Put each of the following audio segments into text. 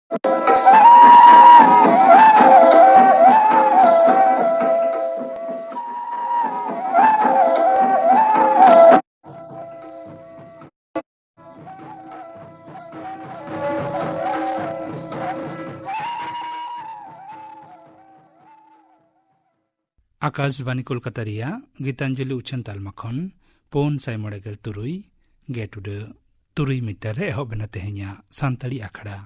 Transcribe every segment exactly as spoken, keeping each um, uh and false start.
ᱟᱠᱟᱥᱵᱟᱱᱤ ᱠᱳᱞᱠᱟᱛᱟ ᱨᱮᱭᱟᱜ ᱜᱤᱛᱟᱧᱡᱚᱞᱤ ᱩᱪᱷᱟᱹᱱ ᱛᱟᱞᱢᱟ ᱠᱷᱚᱱ ᱯᱩᱱ ᱥᱟᱭ ᱢᱚᱬᱮ ᱜᱮᱞ ᱛᱩᱨᱩᱭ ᱜᱮᱴ ᱩᱰᱟᱹ ᱛᱩᱨᱩᱭ ᱢᱤᱴᱟᱨ ᱨᱮ ᱮᱦᱚᱵ ᱮᱱᱟ ᱛᱮᱦᱮᱧᱟᱜ ᱥᱟᱱᱛᱟᱲᱤ ᱟᱠᱷᱲᱟ᱾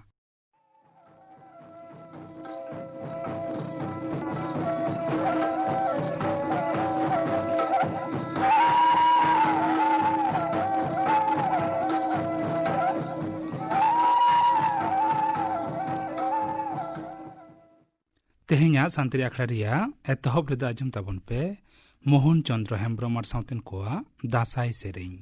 ᱛᱮᱦᱮᱧᱟᱜ ᱥᱟᱱᱛᱟᱲᱤ ᱟᱠᱷᱲᱟ ᱨᱮᱭᱟᱜ ᱮᱛᱚᱦᱚᱵ ᱨᱮᱫᱚ ᱟᱸᱡᱚᱢ ᱛᱟᱵᱚᱱ ᱯᱮ ᱢᱳᱦᱚᱱ ᱪᱚᱸᱫᱽᱨᱚ ᱦᱮᱢᱵᱽᱨᱚᱢ ᱟᱨ ᱥᱟᱶᱛᱮᱱ ᱠᱚᱣᱟᱜ ᱫᱟᱸᱥᱟᱭ ᱥᱮᱨᱮᱧ᱾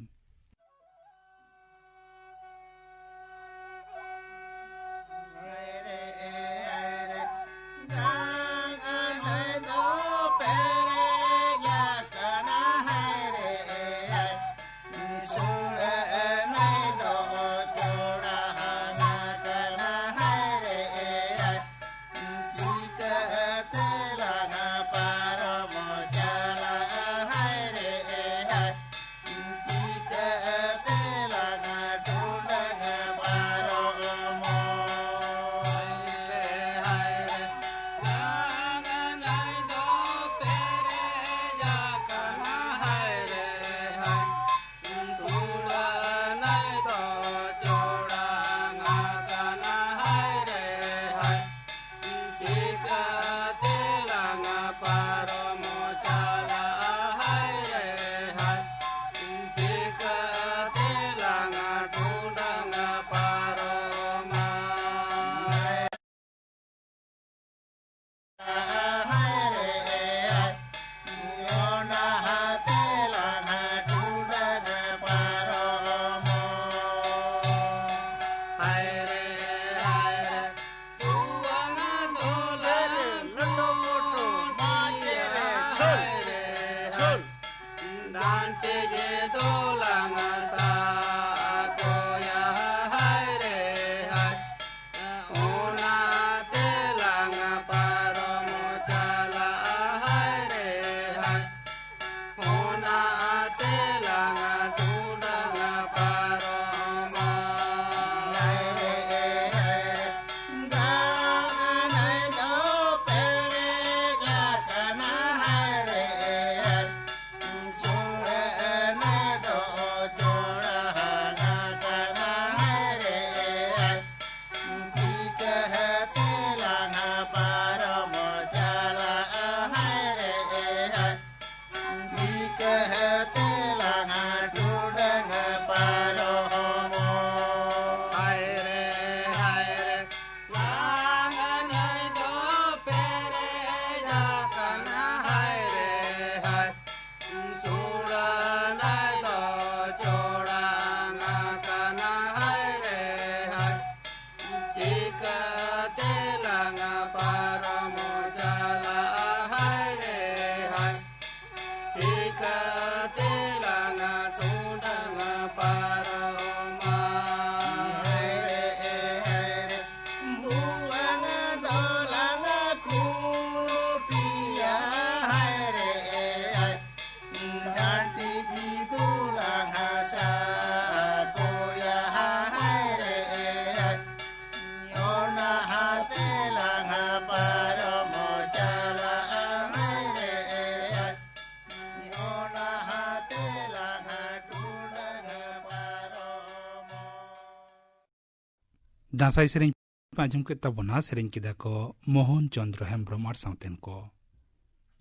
ᱫᱟᱸᱥᱟᱭ ᱥᱮᱨᱮᱧ ᱯᱮ ᱟᱸᱡᱚᱢ ᱠᱮᱫ ᱛᱟᱵᱚᱱᱟ᱾ ᱥᱮᱨᱮᱧ ᱠᱮᱫᱟ ᱠᱚ ᱢᱳᱦᱚᱱ ᱪᱚᱸᱫᱽᱨᱚ ᱦᱮᱢᱵᱽᱨᱚᱢ ᱟᱨ ᱥᱟᱶᱛᱮᱱ ᱠᱚ᱾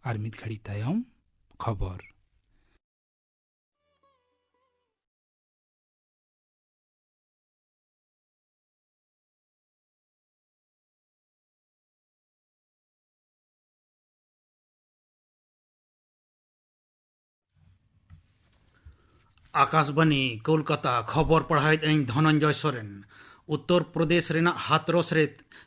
ᱟᱨ ᱢᱤᱫ ᱜᱷᱟᱹᱲᱤᱡ ᱛᱟᱭᱚᱢ ᱠᱷᱚᱵᱚᱨ᱾ ᱟᱠᱟᱥᱵᱟᱱᱤ, ᱠᱳᱞᱠᱟᱛᱟ᱾ ᱠᱷᱚᱵᱚᱨ ᱯᱟᱲᱦᱟᱣᱮᱫ ᱟᱹᱧ ᱫᱷᱚᱱᱚᱱᱡᱚᱭ ᱥᱚᱨᱮᱱ᱾ ᱩᱛᱛᱚᱨ ᱯᱨᱚᱫᱮᱥ ᱨᱮᱱᱟᱜ ᱦᱟᱛᱨᱚᱥ ᱨᱮ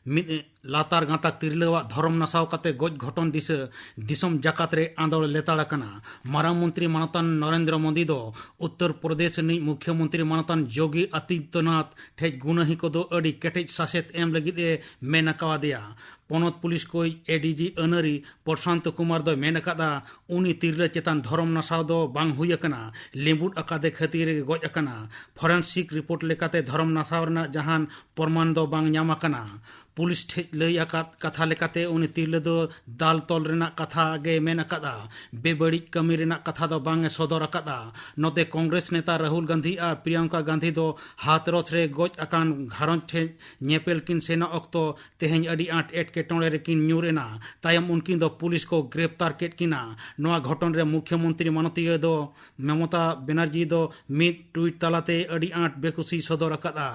ᱢᱤᱫ ᱞᱟᱛᱟᱨ ᱜᱟᱛᱟᱠ ᱛᱤᱨᱞᱟᱹᱣᱟᱜ ᱫᱷᱚᱨᱚᱢ ᱱᱟᱥᱟᱣ ᱠᱟᱛᱮ ᱜᱚᱡ ᱜᱷᱚᱴᱚᱱ ᱫᱤᱥᱟᱹ ᱫᱤᱥᱚᱢ ᱡᱟᱠᱟᱛ ᱨᱮ ᱟᱸᱫᱳᱲ ᱞᱮᱛᱟᱲ ᱟᱠᱟᱱᱟ᱾ ᱢᱟᱨᱟᱝ ᱢᱚᱱᱛᱨᱤ ᱢᱟᱱᱚᱛᱟᱱ ᱱᱚᱨᱮᱱᱫᱨᱚ ᱢᱳᱫᱤ ᱫᱚ ᱩᱛᱛᱚᱨ ᱯᱨᱚᱫᱮᱥ ᱨᱤᱱᱤᱡ ᱢᱩᱠᱷᱭᱚᱢᱚᱱᱛᱨᱤ ᱢᱟᱱᱚᱛᱟᱱ ᱡᱳᱜᱤ ᱟᱫᱤᱛᱭᱚᱱᱟᱛᱷ ᱴᱷᱮᱡ ᱜᱩᱱᱟᱹᱦᱤ ᱠᱚᱫᱚ ᱟᱹᱰᱤ ᱠᱮᱴᱮᱡ ᱥᱟᱥᱮᱛ ᱮᱢ ᱞᱟᱹᱜᱤᱫ ᱮ ᱢᱮᱱ ᱟᱠᱟᱣᱟᱫᱮᱭᱟ᱾ ᱯᱚᱱᱚᱛ ᱯᱩᱞᱤᱥ ᱠᱚ ᱮᱰᱤᱡᱤ ᱟᱹᱱᱟᱹᱨᱤ ᱯᱨᱚᱥᱟᱱᱛ ᱠᱩᱢᱟᱨ ᱫᱚᱭ ᱢᱮᱱ ᱟᱠᱟᱫᱟ, ᱩᱱᱤ ᱛᱤᱨᱞᱟᱹ ᱪᱮᱛᱟᱱ ᱫᱷᱚᱨᱚᱢ ᱱᱟᱥᱟᱣ ᱫᱚ ᱵᱟᱝ ᱦᱩᱭ ᱟᱠᱟᱱᱟ, ᱞᱤᱸᱵᱩᱫ ᱟᱠᱟᱫᱮ ᱠᱷᱟᱹᱛᱤᱨ ᱜᱮ ᱜᱚᱡ ᱟᱠᱟᱱᱟ᱾ ᱯᱷᱚᱨᱮᱱᱥᱤᱠ ᱨᱤᱯᱳᱨᱴ ᱞᱮᱠᱟᱛᱮ ᱫᱷᱚᱨᱚᱢ ᱱᱟᱥᱟᱣ ᱨᱮᱱᱟᱜ ᱡᱟᱦᱟᱱ ᱯᱨᱚᱢᱟᱱ ᱫᱚ ᱵᱟᱝ ᱧᱟᱢ ᱟᱠᱟᱱᱟ᱾ ᱯᱩᱞᱤᱥ ᱴᱷᱮᱡ ᱞᱟᱹᱭ ᱟᱠᱟᱫ ᱠᱟᱛᱷᱟ ᱞᱮᱠᱟᱛᱮ ᱩᱱᱤ ᱛᱤᱨᱞᱟᱹ ᱫᱚ ᱫᱟᱞ ᱛᱚᱞ ᱨᱮᱱᱟᱜ ᱠᱟᱛᱷᱟ ᱜᱮ ᱢᱮᱱ ᱟᱠᱟᱫᱟ, ᱵᱮᱵᱟᱹᱲᱤᱡ ᱠᱟᱹᱢᱤ ᱨᱮᱱᱟᱜ ᱠᱟᱛᱷᱟ ᱫᱚ ᱵᱟᱝ ᱮ ᱥᱚᱫᱚᱨ ᱟᱠᱟᱫᱟ᱾ ᱱᱚᱛᱮ ᱠᱚᱝᱜᱨᱮᱥ ᱱᱮᱛᱟ ᱨᱟᱦᱩᱞ ᱜᱟᱱᱫᱷᱤ ᱟᱨ ᱯᱨᱤᱭᱟᱝᱠᱟ ᱜᱟᱱᱫᱷᱤ ᱫᱚ ᱦᱟᱛᱨᱚᱥ ᱨᱮ ᱜᱚᱡ ᱟᱠᱟᱱ ᱜᱷᱟᱨᱚᱸᱡᱽ ᱴᱷᱮᱡ ᱧᱮᱯᱮᱞ ᱠᱤᱱ ᱥᱮᱱᱚᱜ ᱚᱠᱛᱚ ᱛᱮᱦᱮᱧ ᱟᱹᱰᱤ ᱟᱸᱴ ᱮᱴᱠᱮᱴᱚᱬᱮ ᱨᱮᱠᱤᱱ ᱧᱩᱨ ᱮᱱᱟ᱾ ᱛᱟᱭᱚᱢ ᱩᱱᱠᱤᱱ ᱫᱚ ᱯᱩᱞᱤᱥ ᱠᱚ ᱜᱨᱮᱯᱛᱟᱨ ᱠᱮᱫ ᱠᱤᱱᱟ᱾ ᱱᱚᱣᱟ ᱜᱷᱚᱴᱚᱱ ᱨᱮ ᱢᱩᱠᱷᱭᱚᱢᱚᱱᱛᱨᱤ ᱢᱟᱱᱚᱛᱤᱭᱟᱹ ᱫᱚ ᱢᱚᱢᱚᱛᱟ ᱵᱮᱱᱟᱨᱡᱤ ᱫᱚ ᱢᱤᱫ ᱴᱩᱭᱤᱴ ᱛᱟᱞᱟᱛᱮ ᱟᱹᱰᱤ ᱟᱸᱴ ᱵᱮᱠᱩᱥᱤ ᱥᱚᱫᱚᱨ ᱟᱠᱟᱫᱼᱟ᱾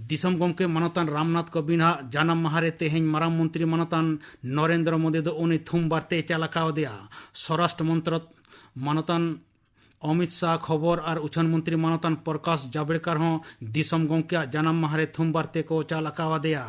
ᱫᱤᱥᱚᱢ ᱜᱚᱢᱠᱮ ᱢᱟᱱᱚᱛᱟᱱ ᱨᱟᱢᱱᱟᱛᱷ ᱠᱳᱵᱤᱱᱫᱽ ᱟᱜ ᱡᱟᱱᱟᱢ ᱢᱟᱦᱟ ᱨᱮ ᱛᱮᱦᱮᱧ ᱢᱟᱨᱟᱝ ᱢᱚᱱᱛᱨᱤ ᱢᱟᱱᱚᱛᱟᱱ ᱱᱚᱨᱮᱱᱫᱨᱚ ᱢᱳᱫᱤ ᱫᱚ ᱩᱱᱤ ᱛᱷᱩᱢ ᱵᱟᱨᱛᱮᱭ ᱪᱟᱞ ᱟᱠᱟᱣᱫᱮᱭᱟ᱾ ᱥᱚᱨᱟᱥᱴᱨᱚ ᱢᱚᱱᱛᱨᱚ ᱢᱟᱱᱚᱛᱟᱱ ᱚᱢᱤᱛ ᱥᱟᱦ, ᱠᱷᱚᱵᱚᱨ ᱟᱨ ᱩᱪᱷᱟᱹᱱ ᱢᱚᱱᱛᱨᱤ ᱢᱟᱱᱚᱛᱟᱱ ᱯᱨᱚᱠᱟᱥ ᱡᱟᱵᱲᱮᱠᱟᱨ ᱦᱚᱸ ᱫᱤᱥᱚᱢ ᱜᱚᱢᱠᱮᱭᱟᱜ ᱡᱟᱱᱟᱢ ᱢᱟᱦᱟ ᱨᱮ ᱛᱷᱩᱢ ᱵᱟᱨᱛᱮ ᱠᱚ ᱪᱟᱞ ᱟᱠᱟᱣᱟᱫᱮᱭᱟ᱾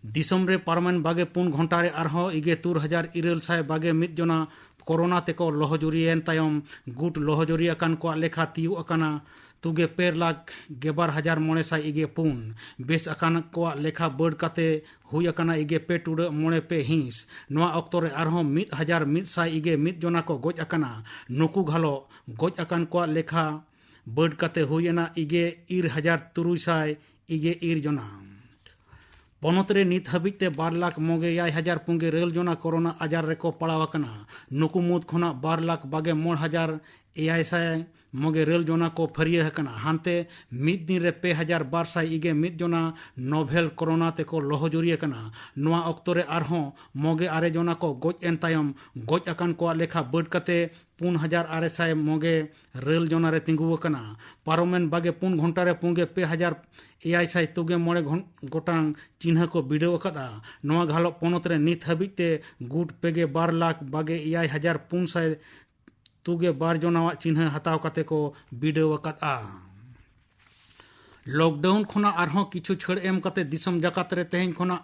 ᱫᱤᱥᱚᱢ ᱨᱮ ᱯᱟᱨᱚᱢᱮᱱ ᱵᱟᱜᱮ ᱯᱩᱱ ᱜᱷᱚᱱᱴᱟ ᱨᱮ ᱟᱨᱦᱚᱸ ᱤᱜᱮ ᱛᱩᱨ ᱦᱟᱡᱟᱨ ᱤᱨᱟᱹᱞ ᱥᱟᱭ ᱵᱟᱜᱮ ᱢᱤᱫ ᱡᱚᱱᱟ ᱠᱳᱨᱳᱱᱟ ᱛᱮᱠᱚ ᱞᱚᱦᱚᱡᱩᱨᱤᱭᱮᱱ ᱛᱟᱭᱚᱢ ᱜᱩᱴ ᱞᱚᱦᱚᱡᱩᱨᱤ ᱟᱠᱟᱱ ᱠᱚᱣᱟᱜ ᱞᱮᱠᱷᱟ ᱛᱤᱭᱩᱜ ᱟᱠᱟᱱᱟ ᱛᱩᱜᱮ ᱯᱮ ᱞᱟᱠᱷ ᱜᱮᱵᱟᱨ ᱦᱟᱡᱟᱨ ᱢᱚᱬᱮ ᱥᱟᱭ ᱤᱜᱮ ᱯᱩᱱ᱾ ᱵᱮᱥ ᱟᱠᱟᱱ ᱠᱚᱣᱟᱜ ᱞᱮᱠᱷᱟ ᱵᱟᱹᱲ ᱠᱟᱛᱮ ᱦᱩᱭ ᱟᱠᱟᱱᱟ ᱤᱜᱮ ᱯᱮ ᱴᱩᱰᱟᱹᱜ ᱢᱚᱬᱮ ᱯᱮ ᱦᱤᱸᱥ᱾ ᱱᱚᱣᱟ ᱚᱠᱛᱚ ᱨᱮ ᱟᱨᱦᱚᱸ ᱢᱤᱫ ᱦᱟᱡᱟᱨ ᱢᱤᱫ ᱥᱟᱭ ᱤᱜᱮ ᱢᱤᱫ ᱡᱚᱱᱟ ᱠᱚ ᱜᱚᱡ ᱟᱠᱟᱱᱟ᱾ ᱱᱩᱠᱩ ᱜᱷᱟᱞᱚ ᱜᱚᱡ ᱟᱠᱟᱱ ᱠᱚᱣᱟᱜ ᱞᱮᱠᱷᱟ ᱵᱟᱹᱲ ᱠᱟᱛᱮ ᱦᱩᱭ ᱮᱱᱟ ᱤᱜᱮ ᱤᱨ ᱦᱟᱡᱟᱨ ᱛᱩᱨᱩᱭ ᱥᱟᱭ ᱤᱜᱮ ᱤᱨ ᱡᱚᱱᱟ᱾ ᱯᱚᱱᱚᱛ ᱨᱮ ᱱᱤᱛ ᱦᱟᱹᱵᱤᱡ ᱛᱮ ᱵᱟᱨ ᱞᱟᱠᱷ ᱢᱚᱜᱮ ᱮᱭᱟᱭ ᱦᱟᱡᱟᱨ ᱯᱩᱸᱜᱮ ᱨᱟᱹᱞ ᱡᱚᱱᱟ ᱠᱳᱨᱳᱱᱟ ᱟᱡᱟᱨ ᱨᱮᱠᱚ ᱯᱟᱲᱟᱣ ᱟᱠᱟᱱᱟ᱾ ᱱᱩᱠᱩ ᱢᱩᱫᱽ ᱠᱷᱚᱱᱟᱜ ᱵᱟᱨ ᱞᱟᱠᱷ ᱵᱟᱜᱮ ᱢᱚᱬ ᱦᱟᱡᱟᱨ ᱮᱭᱟᱭ ᱥᱟᱭ ᱢᱚᱜᱮ ᱨᱮᱞ ᱡᱚᱱᱟ ᱠᱚ ᱯᱷᱟᱹᱨᱭᱟᱹ ᱟᱠᱟᱱᱟ᱾ ᱦᱟᱱᱛᱮ ᱢᱤᱫ ᱫᱤᱱ ᱨᱮ ᱯᱮ ᱦᱟᱡᱟᱨ ᱵᱟᱨ ᱥᱟᱭ ᱤᱜᱮ ᱢᱤᱫ ᱡᱚᱱᱟ ᱱᱳᱵᱷᱮᱞ ᱠᱳᱨᱳᱱᱟ ᱛᱮᱠᱚ ᱞᱚᱦᱚᱡᱩᱨᱤ ᱟᱠᱟᱱᱟ᱾ ᱱᱚᱣᱟ ᱚᱠᱛᱚ ᱨᱮ ᱟᱨᱦᱚᱸ ᱢᱚᱜᱮ ᱟᱨᱮ ᱡᱚᱱᱟ ᱠᱚ ᱜᱚᱡ ᱮᱱ ᱛᱟᱭᱚᱢ, ᱜᱚᱡ ᱟᱠᱟᱱ ᱠᱚᱣᱟᱜ ᱞᱮᱠᱷᱟ ᱵᱟᱹᱰ ᱠᱟᱛᱮ ᱯᱩᱱ ᱦᱟᱡᱟᱨ ᱟᱨᱮ ᱥᱟᱭ ᱢᱚᱜᱮ ᱨᱮᱞ ᱡᱚᱱᱟ ᱨᱮ ᱛᱤᱸᱜᱩ ᱟᱠᱟᱱᱟ᱾ ᱯᱟᱨᱚᱢᱮᱱ ᱵᱟᱜᱮ ᱯᱩᱱ ᱜᱷᱚᱱᱴᱟ ᱨᱮ ᱯᱩᱸᱜᱮ ᱯᱮ ᱦᱟᱡᱟᱨ ᱮᱭᱟᱭ ᱥᱟᱭ ᱛᱩᱜᱮ ᱢᱚᱬᱮ ᱜᱷᱚᱱ-, ᱜᱚᱴᱟᱝ ᱪᱤᱱᱦᱟᱹ ᱠᱚ ᱵᱤᱰᱟᱹᱣ ᱟᱠᱟᱫᱼᱟ᱾ ᱱᱚᱣᱟ ᱜᱷᱟᱞᱚᱜ ᱯᱚᱱᱚᱛ ᱨᱮ ᱱᱤᱛ ᱦᱟᱹᱵᱤᱡ ᱛᱮ ᱜᱩᱴ ᱯᱮᱜᱮ ᱵᱟᱨ ᱞᱟᱠᱷ ᱵᱟᱜᱮ ᱮᱭᱟᱭ ᱦᱟᱡᱟᱨ ᱯᱩᱱ ᱥᱟᱭ ᱛᱩᱜᱮ ᱵᱟᱨ ᱡᱚᱱᱟᱣᱟᱜ ᱪᱤᱱᱦᱟᱹ ᱦᱟᱛᱟᱣ ᱠᱟᱛᱮ ᱠᱚ ᱵᱤᱰᱟᱹᱣ ᱟᱠᱟᱫᱼᱟ᱾ ᱞᱚᱠᱰᱟᱣᱩᱱ ᱠᱷᱚᱱᱟᱜ ᱟᱨᱦᱚᱸ ᱠᱤᱪᱷᱩ ᱪᱷᱟᱹᱲ ᱮᱢ ᱠᱟᱛᱮ ᱫᱤᱥᱚᱢ ᱡᱟᱠᱟᱛ ᱨᱮ ᱛᱮᱦᱮᱧ ᱠᱷᱚᱱᱟᱜ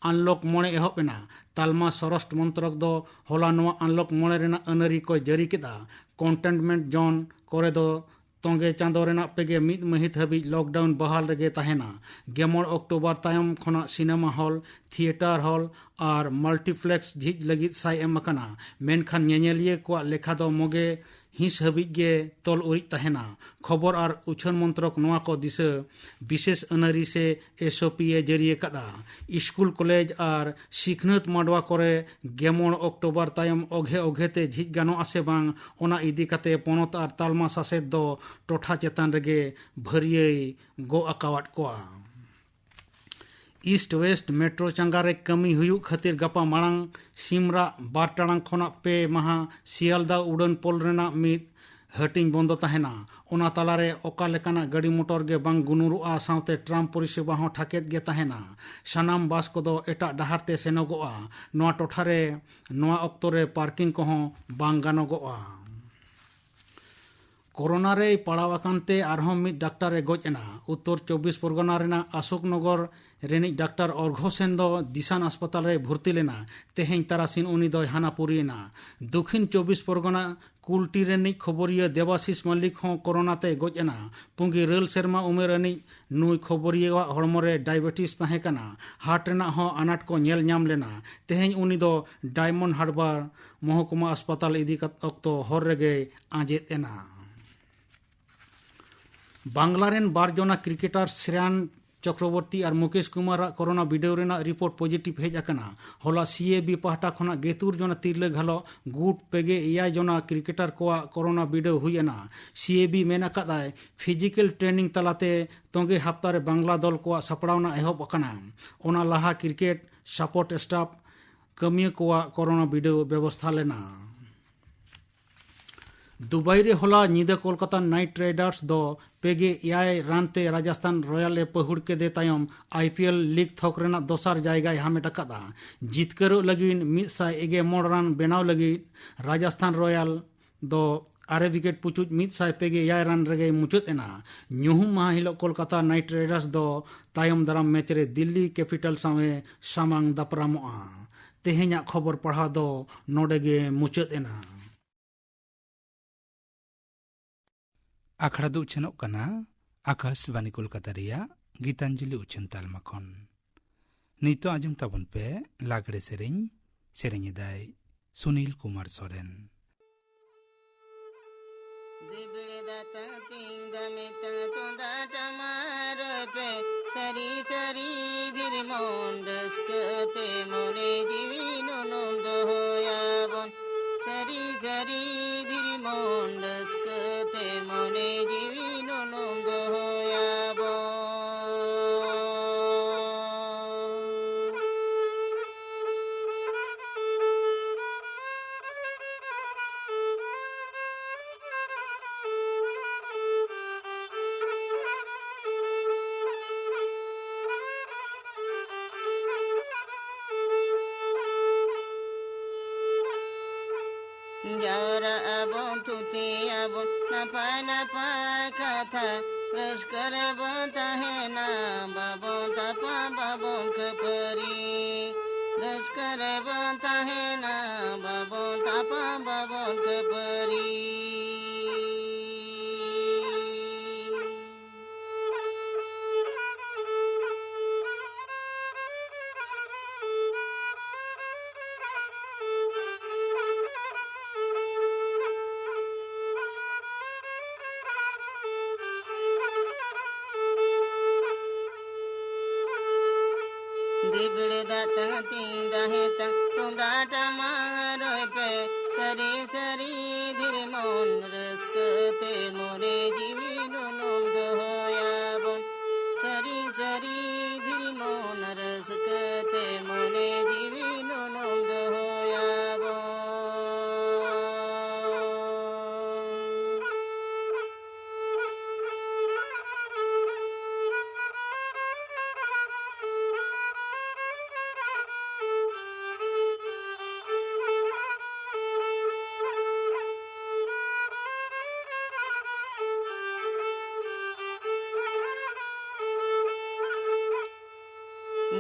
ᱟᱱᱞᱚᱠ ᱢᱚᱬᱮ ᱮᱦᱚᱵ ᱮᱱᱟ᱾ ᱛᱟᱞᱢᱟ ᱥᱚᱨᱚᱥᱴ ᱢᱚᱱᱛᱨᱚᱠ ᱫᱚ ᱦᱚᱞᱟ ᱱᱚᱣᱟ ᱟᱱᱞᱚᱠ ᱢᱚᱬᱮ ᱨᱮᱱᱟᱜ ᱟᱹᱱᱟᱹᱨᱤ ᱠᱚᱭ ᱡᱟᱹᱨᱤ ᱠᱮᱫᱼᱟ᱾ ᱠᱚᱱᱴᱮᱱᱢᱮᱱᱴ ᱡᱳᱱ ᱠᱚᱨᱮ ᱫᱚ ᱛᱚᱸᱜᱮ ᱪᱟᱸᱫᱚ ᱨᱮᱱᱟᱜ ᱯᱮᱜᱮ ᱢᱤᱫ ᱢᱟᱹᱦᱤᱛ ᱦᱟᱹᱵᱤᱡ ᱞᱚᱠᱰᱟᱣᱩᱱ ᱵᱟᱦᱟᱞ ᱨᱮᱜᱮ ᱛᱟᱦᱮᱱᱟ᱾ ᱜᱮᱢᱚᱬ ᱚᱠᱴᱳᱵᱚᱨ ᱛᱟᱭᱚᱢ ᱠᱷᱚᱱᱟᱜ ᱥᱤᱱᱮᱢᱟ ᱦᱚᱞ, ᱛᱷᱤᱭᱮᱴᱟᱨ ᱦᱚᱞ ᱟᱨ ᱢᱟᱞᱴᱤᱯᱞᱮᱠᱥ ᱡᱷᱤᱡ ᱞᱟᱹᱜᱤᱫ ᱥᱟᱭ ᱮᱢ ᱟᱠᱟᱱᱟ᱾ ᱢᱮᱱᱠᱷᱟᱱ ᱧᱮᱧᱮᱞᱤᱭᱟᱹ ᱠᱚᱣᱟᱜ ᱞᱮᱠᱷᱟ ᱫᱚ ᱢᱚᱜᱮ ᱦᱤᱸᱥ ᱦᱟᱹᱵᱤᱡ ᱜᱮ ᱛᱚᱞ ᱩᱨᱤᱡ ᱛᱟᱦᱮᱱᱟ᱾ ᱠᱷᱚᱵᱚᱨ ᱟᱨ ᱩᱪᱷᱟᱹᱱ ᱢᱚᱱᱛᱨᱚᱠ ᱱᱚᱣᱟ ᱠᱚ ᱫᱤᱥᱟᱹ ᱵᱤᱥᱮᱥ ᱟᱹᱱᱟᱹᱨᱤ ᱥᱮ ᱮᱥ ᱳ ᱯᱤ ᱮ ᱡᱟᱹᱨᱤ ᱟᱠᱟᱫᱼᱟ᱾ ᱥᱠᱩᱞ, ᱠᱚᱞᱮᱡᱽ ᱟᱨ ᱥᱤᱠᱷᱱᱟᱹᱛ ᱢᱟᱰᱣᱟ ᱠᱚᱨᱮ ᱜᱮᱢᱚᱬ ᱚᱠᱴᱳᱵᱚᱨ ᱛᱟᱭᱚᱢ ᱚᱜᱷᱮ ᱚᱜᱷᱮ ᱛᱮ ᱡᱷᱤᱡ ᱜᱟᱱᱚᱜ ᱟᱥᱮ ᱵᱟᱝ, ᱚᱱᱟ ᱤᱫᱤ ᱠᱟᱛᱮ ᱯᱚᱱᱚᱛ ᱟᱨ ᱛᱟᱞᱢᱟ ᱥᱟᱥᱮᱛ ᱫᱚ ᱴᱚᱴᱷᱟ ᱪᱮᱛᱟᱱ ᱨᱮᱜᱮ ᱵᱷᱟᱹᱨᱭᱟᱹᱭ ᱜᱚᱜ ᱟᱠᱟᱣᱟᱫ ᱠᱚᱣᱟ᱾ ᱤᱥᱴ ᱳᱭᱮᱥᱴ ᱢᱮᱴᱨᱳ ᱪᱟᱸᱜᱟ ᱨᱮ ᱠᱟᱹᱢᱤ ᱦᱩᱭᱩᱜ ᱠᱷᱟᱹᱛᱤᱨ ᱜᱟᱯᱟ ᱢᱟᱲᱟᱝ ᱥᱤᱢᱨᱟᱜ ᱵᱟᱨ ᱴᱟᱲᱟᱝ ᱠᱷᱚᱱᱟᱜ ᱯᱮ ᱢᱟᱦᱟ ᱥᱤᱭᱟᱞᱫᱟ ᱩᱰᱟᱹᱱ ᱯᱳᱞ ᱨᱮᱱᱟᱜ ᱢᱤᱫ ᱦᱟᱹᱴᱤᱧ ᱵᱚᱱᱫᱚ ᱛᱟᱦᱮᱱᱟ᱾ ᱚᱱᱟ ᱛᱟᱞᱟᱨᱮ ᱚᱠᱟ ᱞᱮᱠᱟᱱᱟᱜ ᱜᱟᱹᱰᱤ ᱢᱚᱴᱚᱨ ᱜᱮ ᱵᱟᱝ ᱜᱩᱱᱩᱨᱚᱜᱼᱟ, ᱥᱟᱶᱛᱮ ᱴᱨᱟᱢ ᱯᱚᱨᱤᱥᱮᱵᱟ ᱦᱚᱸ ᱴᱷᱟᱠᱮᱫ ᱜᱮ ᱛᱟᱦᱮᱱᱟ᱾ ᱥᱟᱱᱟᱢ ᱵᱟᱥ ᱠᱚᱫᱚ ᱮᱴᱟᱜ ᱰᱟᱦᱟᱨ ᱛᱮ ᱥᱮᱱᱚᱜᱚᱜᱼᱟ᱾ ᱱᱚᱣᱟ ᱴᱚᱴᱷᱟ ᱨᱮ ᱱᱚᱣᱟ ᱚᱠᱛᱚ ᱨᱮ ᱯᱟᱨᱠᱤᱝ ᱠᱚᱦᱚᱸ ᱵᱟᱝ ᱜᱟᱱᱚᱜᱚᱜᱼᱟ᱾ ᱠᱳᱨᱳᱱᱟ ᱨᱮᱭ ᱯᱟᱲᱟᱣ ᱟᱠᱟᱱ ᱛᱮ ᱟᱨᱦᱚᱸ ᱢᱤᱫ ᱰᱟᱠᱛᱟᱨ ᱮ ᱜᱚᱡ ᱮᱱᱟ᱾ ᱩᱛᱛᱚᱨ ᱪᱚᱵᱵᱤᱥ ᱯᱚᱨᱜᱚᱱᱟ ᱨᱮᱱᱟᱜ ᱚᱥᱳᱠ ᱱᱚᱜᱚᱨ ᱨᱤᱱᱤᱡ ᱰᱟᱠᱛᱟᱨ ᱚᱨᱜᱷᱚ ᱥᱮᱱ ᱫᱚ ᱫᱤᱥᱟᱱ ᱦᱟᱥᱯᱟᱛᱟᱞ ᱨᱮᱭ ᱵᱷᱚᱨᱛᱤ ᱞᱮᱱᱟ᱾ ᱛᱮᱦᱮᱧ ᱛᱟᱨᱟᱥᱤᱧ ᱩᱱᱤ ᱫᱚᱭ ᱦᱟᱱᱟ ᱯᱩᱨᱤ ᱮᱱᱟ᱾ ᱫᱚᱠᱷᱤᱱ ᱪᱚᱵᱵᱤᱥ ᱯᱚᱨᱜᱚᱱᱟ ᱠᱩᱞᱴᱤ ᱨᱤᱱᱤᱡ ᱠᱷᱚᱵᱚᱨᱤᱭᱟᱹ ᱫᱮᱵᱟᱥᱤᱥ ᱢᱟᱞᱞᱤᱠ ᱦᱚᱸ ᱠᱳᱨᱳᱱᱟ ᱛᱮᱭ ᱜᱚᱡ ᱮᱱᱟ᱾ ᱯᱩᱸᱜᱤ ᱨᱮᱞ ᱥᱮᱨᱢᱟ ᱩᱢᱮᱨ ᱟᱹᱱᱤᱡ ᱱᱩᱭ ᱠᱷᱚᱵᱚᱨᱤᱭᱟᱹᱣᱟᱜ ᱦᱚᱲᱢᱚ ᱨᱮ ᱰᱟᱭᱵᱮᱴᱤᱥ ᱛᱟᱦᱮᱸ ᱠᱟᱱᱟ᱾ ᱦᱟᱨᱴ ᱨᱮᱱᱟᱜ ᱦᱚᱸ ᱟᱱᱟᱴ ᱠᱚ ᱧᱮᱞ ᱧᱟᱢ ᱞᱮᱱᱟ᱾ ᱛᱮᱦᱮᱧ ᱩᱱᱤ ᱫᱚ ᱰᱟᱭᱢᱚᱱᱰ ᱦᱟᱨᱵᱟᱨ ᱢᱚᱦᱚᱠᱩᱢᱟ ᱦᱟᱥᱯᱟᱛᱟᱞ ᱤᱫᱤ ᱠᱟᱛ-, ᱚᱠᱛᱚ ᱦᱚᱨ ᱨᱮᱜᱮᱭ ᱟᱸᱡᱮᱫ ᱮᱱᱟ᱾ ᱵᱟᱝᱞᱟ ᱨᱮᱱ ᱵᱟᱨ ᱡᱚᱱᱟ ᱠᱨᱤᱠᱮᱴᱟᱨ ᱥᱨᱮᱭᱟᱱ ᱪᱚᱠᱨᱚᱵᱚᱨᱛᱤ ᱟᱨ ᱢᱩᱠᱮᱥ ᱠᱩᱢᱟᱨᱟᱜ ᱠᱳᱨᱳᱱᱟ ᱵᱤᱰᱟᱹᱣ ᱨᱮᱱᱟᱜ ᱨᱤᱯᱳᱨᱴ ᱯᱚᱡᱤᱴᱤᱵᱷ ᱦᱮᱡ ᱟᱠᱟᱱᱟ᱾ ᱦᱚᱞᱟ ᱥᱤ ᱮ ᱵᱤ ᱯᱟᱦᱴᱟ ᱠᱷᱚᱱᱟᱜ ᱜᱮᱛᱩᱨ ᱡᱚᱱᱟ ᱛᱤᱨᱞᱟᱹ ᱜᱷᱟᱞᱚ ᱜᱩᱴ ᱯᱮᱜᱮ ᱮᱭᱟᱭ ᱡᱚᱱᱟ ᱠᱨᱤᱠᱮᱴᱟᱨ ᱠᱚᱣᱟᱜ ᱠᱳᱨᱳᱱᱟ ᱵᱤᱰᱟᱹᱣ ᱦᱩᱭ ᱮᱱᱟ᱾ ᱥᱤ ᱮ ᱵᱤ ᱢᱮᱱ ᱟᱠᱟᱫᱟᱭ, ᱯᱷᱤᱡᱤᱠᱮᱞ ᱴᱨᱮᱱᱤᱝ ᱛᱟᱞᱟᱛᱮ ᱛᱚᱸᱜᱮ ᱦᱟᱯᱛᱟ ᱨᱮ ᱵᱟᱝᱞᱟ ᱫᱚᱞ ᱠᱚᱣᱟᱜ ᱥᱟᱯᱲᱟᱣᱱᱟ ᱮᱦᱚᱵ ᱟᱠᱟᱱᱟ᱾ ᱚᱱᱟ ᱞᱟᱦᱟ ᱠᱨᱤᱠᱮᱴ ᱥᱟᱯᱳᱨᱴ ᱥᱴᱟᱯ ᱠᱟᱹᱢᱤᱭᱟᱹ ᱠᱚᱣᱟᱜ ᱠᱳᱨᱳᱱᱟ ᱵᱤᱰᱟᱹᱣ ᱵᱮᱵᱚᱥᱛᱷᱟ ᱞᱮᱱᱟ᱾ ᱫᱩᱵᱟᱭ ᱨᱮ ᱦᱚᱞᱟ ᱧᱤᱫᱟᱹ ᱠᱳᱞᱠᱟᱛᱟ ᱱᱟᱭᱤᱴ ᱨᱟᱭᱰᱟᱨᱥ ᱫᱚ ᱯᱮᱜᱮ ᱮᱭᱟᱭ ᱨᱟᱱ ᱛᱮ ᱨᱟᱡᱟᱥᱛᱷᱟᱱ ᱨᱚᱭᱟᱞ ᱮ ᱯᱟᱹᱦᱩᱲ ᱠᱮᱫᱮ ᱛᱟᱭᱚᱢ ᱟᱭ ᱯᱤ ᱮᱞ ᱞᱤᱜᱽ ᱛᱷᱚᱠ ᱨᱮᱱᱟᱜ ᱫᱚᱥᱟᱨ ᱡᱟᱭᱜᱟᱭ ᱦᱟᱢᱮᱴ ᱟᱠᱟᱫᱼᱟ᱾ ᱡᱤᱛᱠᱟᱹᱨᱚᱜ ᱞᱟᱹᱜᱤᱫ ᱢᱤᱫ ᱥᱟᱭ ᱮᱜᱮ ᱢᱚᱬ ᱨᱟᱱ ᱵᱮᱱᱟᱣ ᱞᱟᱹᱜᱤᱫ ᱨᱟᱡᱟᱥᱛᱷᱟᱱ ᱨᱚᱭᱟᱞ ᱫᱚ ᱟᱨᱮ ᱣᱤᱠᱮᱴ ᱯᱩᱪᱩᱡ ᱢᱤᱫ ᱥᱟᱭ ᱯᱮᱜᱮ ᱮᱭᱟᱭ ᱨᱟᱱ ᱨᱮᱜᱮᱭ ᱢᱩᱪᱟᱹᱫ ᱮᱱᱟ᱾ ᱧᱩᱦᱩᱢ ᱢᱟᱦᱟ ᱦᱤᱞᱳᱜ ᱠᱳᱞᱠᱟᱛᱟ ᱱᱟᱭᱤᱴ ᱨᱟᱭᱰᱟᱨᱥ ᱫᱚ ᱛᱟᱭᱚᱢ ᱫᱟᱨᱟᱢ ᱢᱮᱪ ᱨᱮ ᱫᱤᱞᱞᱤ ᱠᱮᱯᱤᱴᱟᱞ ᱥᱟᱶ ᱮ ᱥᱟᱢᱟᱝ ᱫᱟᱯᱨᱟᱢᱚᱜᱼᱟ᱾ ᱛᱮᱦᱮᱧᱟᱜ ᱠᱷᱚᱵᱚᱨ ᱯᱟᱲᱦᱟᱣ ᱫᱚ ᱱᱚᱰᱮ ᱜᱮ ᱢᱩᱪᱟᱹᱫ ᱮᱱᱟ᱾ ᱟᱠᱷᱲᱟ ᱫᱚ ᱩᱪᱷᱟᱹᱱᱚᱜ ᱠᱟᱱᱟ ᱟᱠᱟᱥᱵᱟᱱᱤ ᱠᱳᱞᱠᱟᱛᱟ ᱨᱮᱭᱟᱜ ᱜᱤᱛᱟᱧᱡᱚᱞᱤ ᱩᱪᱷᱟᱹᱱ ᱛᱟᱞᱢᱟ ᱠᱷᱚᱱ᱾ ᱱᱤᱛᱚᱜ ᱟᱸᱡᱚᱢ ᱛᱟᱵᱚᱱ ᱯᱮ ᱞᱟᱜᱽᱲᱮ ᱥᱮᱨᱮᱧ᱾ ᱥᱮᱨᱮᱧ ᱮᱫᱟᱭ ᱥᱩᱱᱤᱞ ᱠᱩᱢᱟᱨ ᱥᱚᱨᱮᱱ᱾ ᱫᱤᱵᱤᱲ ᱫᱟᱛᱟ ᱛᱤᱧ ᱫᱟᱢᱮ ᱛᱟᱛᱩᱸ ᱫᱟᱴᱟ ᱢᱟᱨᱚᱭ ᱯᱮ, ᱥᱟᱹᱨᱤ ᱥᱟᱹᱨᱤ ᱫᱷᱤᱨ ᱢᱚᱱ ᱨᱟᱹᱥᱠᱟᱹ ᱛᱮ ᱢᱚᱱᱮ ᱡᱤᱣᱤ ᱱᱩᱱᱩᱢ ᱫᱚᱦᱚᱭᱟᱵᱚᱱ᱾ ᱥᱟᱹᱨᱤ ᱥᱟᱹᱨᱤ ᱫᱷᱤᱨ ᱢᱚᱱ ᱨᱟᱹᱥᱠᱟᱹ ᱛᱮ ᱢᱚᱱᱮ ᱡᱤᱣᱤ ᱱᱩᱱᱩᱢ ᱫᱚᱦᱚᱭᱟᱵᱚᱱ᱾ ᱡᱟᱣᱨᱟᱜ ᱟᱵᱚᱱ, ᱛᱷᱩᱛᱤᱭᱟᱵᱚᱱ, ᱱᱟᱯᱟᱭ ᱱᱟᱯᱟᱭ ᱠᱟᱛᱷᱟ, ᱨᱟᱹᱥᱠᱟᱹ ᱨᱮᱵᱚᱱ ᱛᱟᱦᱮᱱᱟ, ᱵᱟᱵᱚᱱ ᱛᱟᱯᱟᱢ, ᱵᱟᱵᱚᱱ ᱠᱷᱟᱹᱯᱟᱹᱨᱤ᱾ ᱨᱟᱹᱥᱠᱟᱹ ᱨᱮᱵᱚᱱ ᱛᱟᱦᱮᱱᱟ, ᱵᱟᱵᱚᱱ ᱛᱟᱯᱟᱢ, ᱵᱟᱵᱚᱱ ᱠᱷᱟᱹᱯᱟᱹᱨᱤ᱾ ᱫᱤᱵᱤᱲ ᱫᱟᱜ ᱛᱟᱝ ᱛᱤᱧ ᱫᱟᱦᱮ ᱛᱟᱝ ᱛᱩᱢᱫᱟᱜ ᱴᱟᱢᱟᱠ ᱨᱩᱭ ᱯᱮ᱾ ᱥᱟᱹᱨᱤ ᱥᱟᱹᱨᱤ ᱫᱷᱤᱨᱤ ᱢᱚᱱ ᱨᱟᱹᱥᱠᱟᱹ ᱛᱮ ᱢᱚᱱᱮ ᱡᱤᱣᱤ ᱱᱩᱱᱩᱢ ᱫᱚᱦᱚᱭᱟᱵᱚᱱ᱾ ᱥᱟᱹᱨᱤ ᱥᱟᱹᱨᱤ ᱫᱷᱤᱨᱤ ᱢᱚᱱ ᱨᱟᱹᱥᱠᱟᱹ ᱛᱮ ᱢᱚᱱᱮ ᱡᱤᱣᱤ ᱱᱩᱱᱩᱢ ᱫᱚᱦᱚᱭᱟᱵᱚᱱ᱾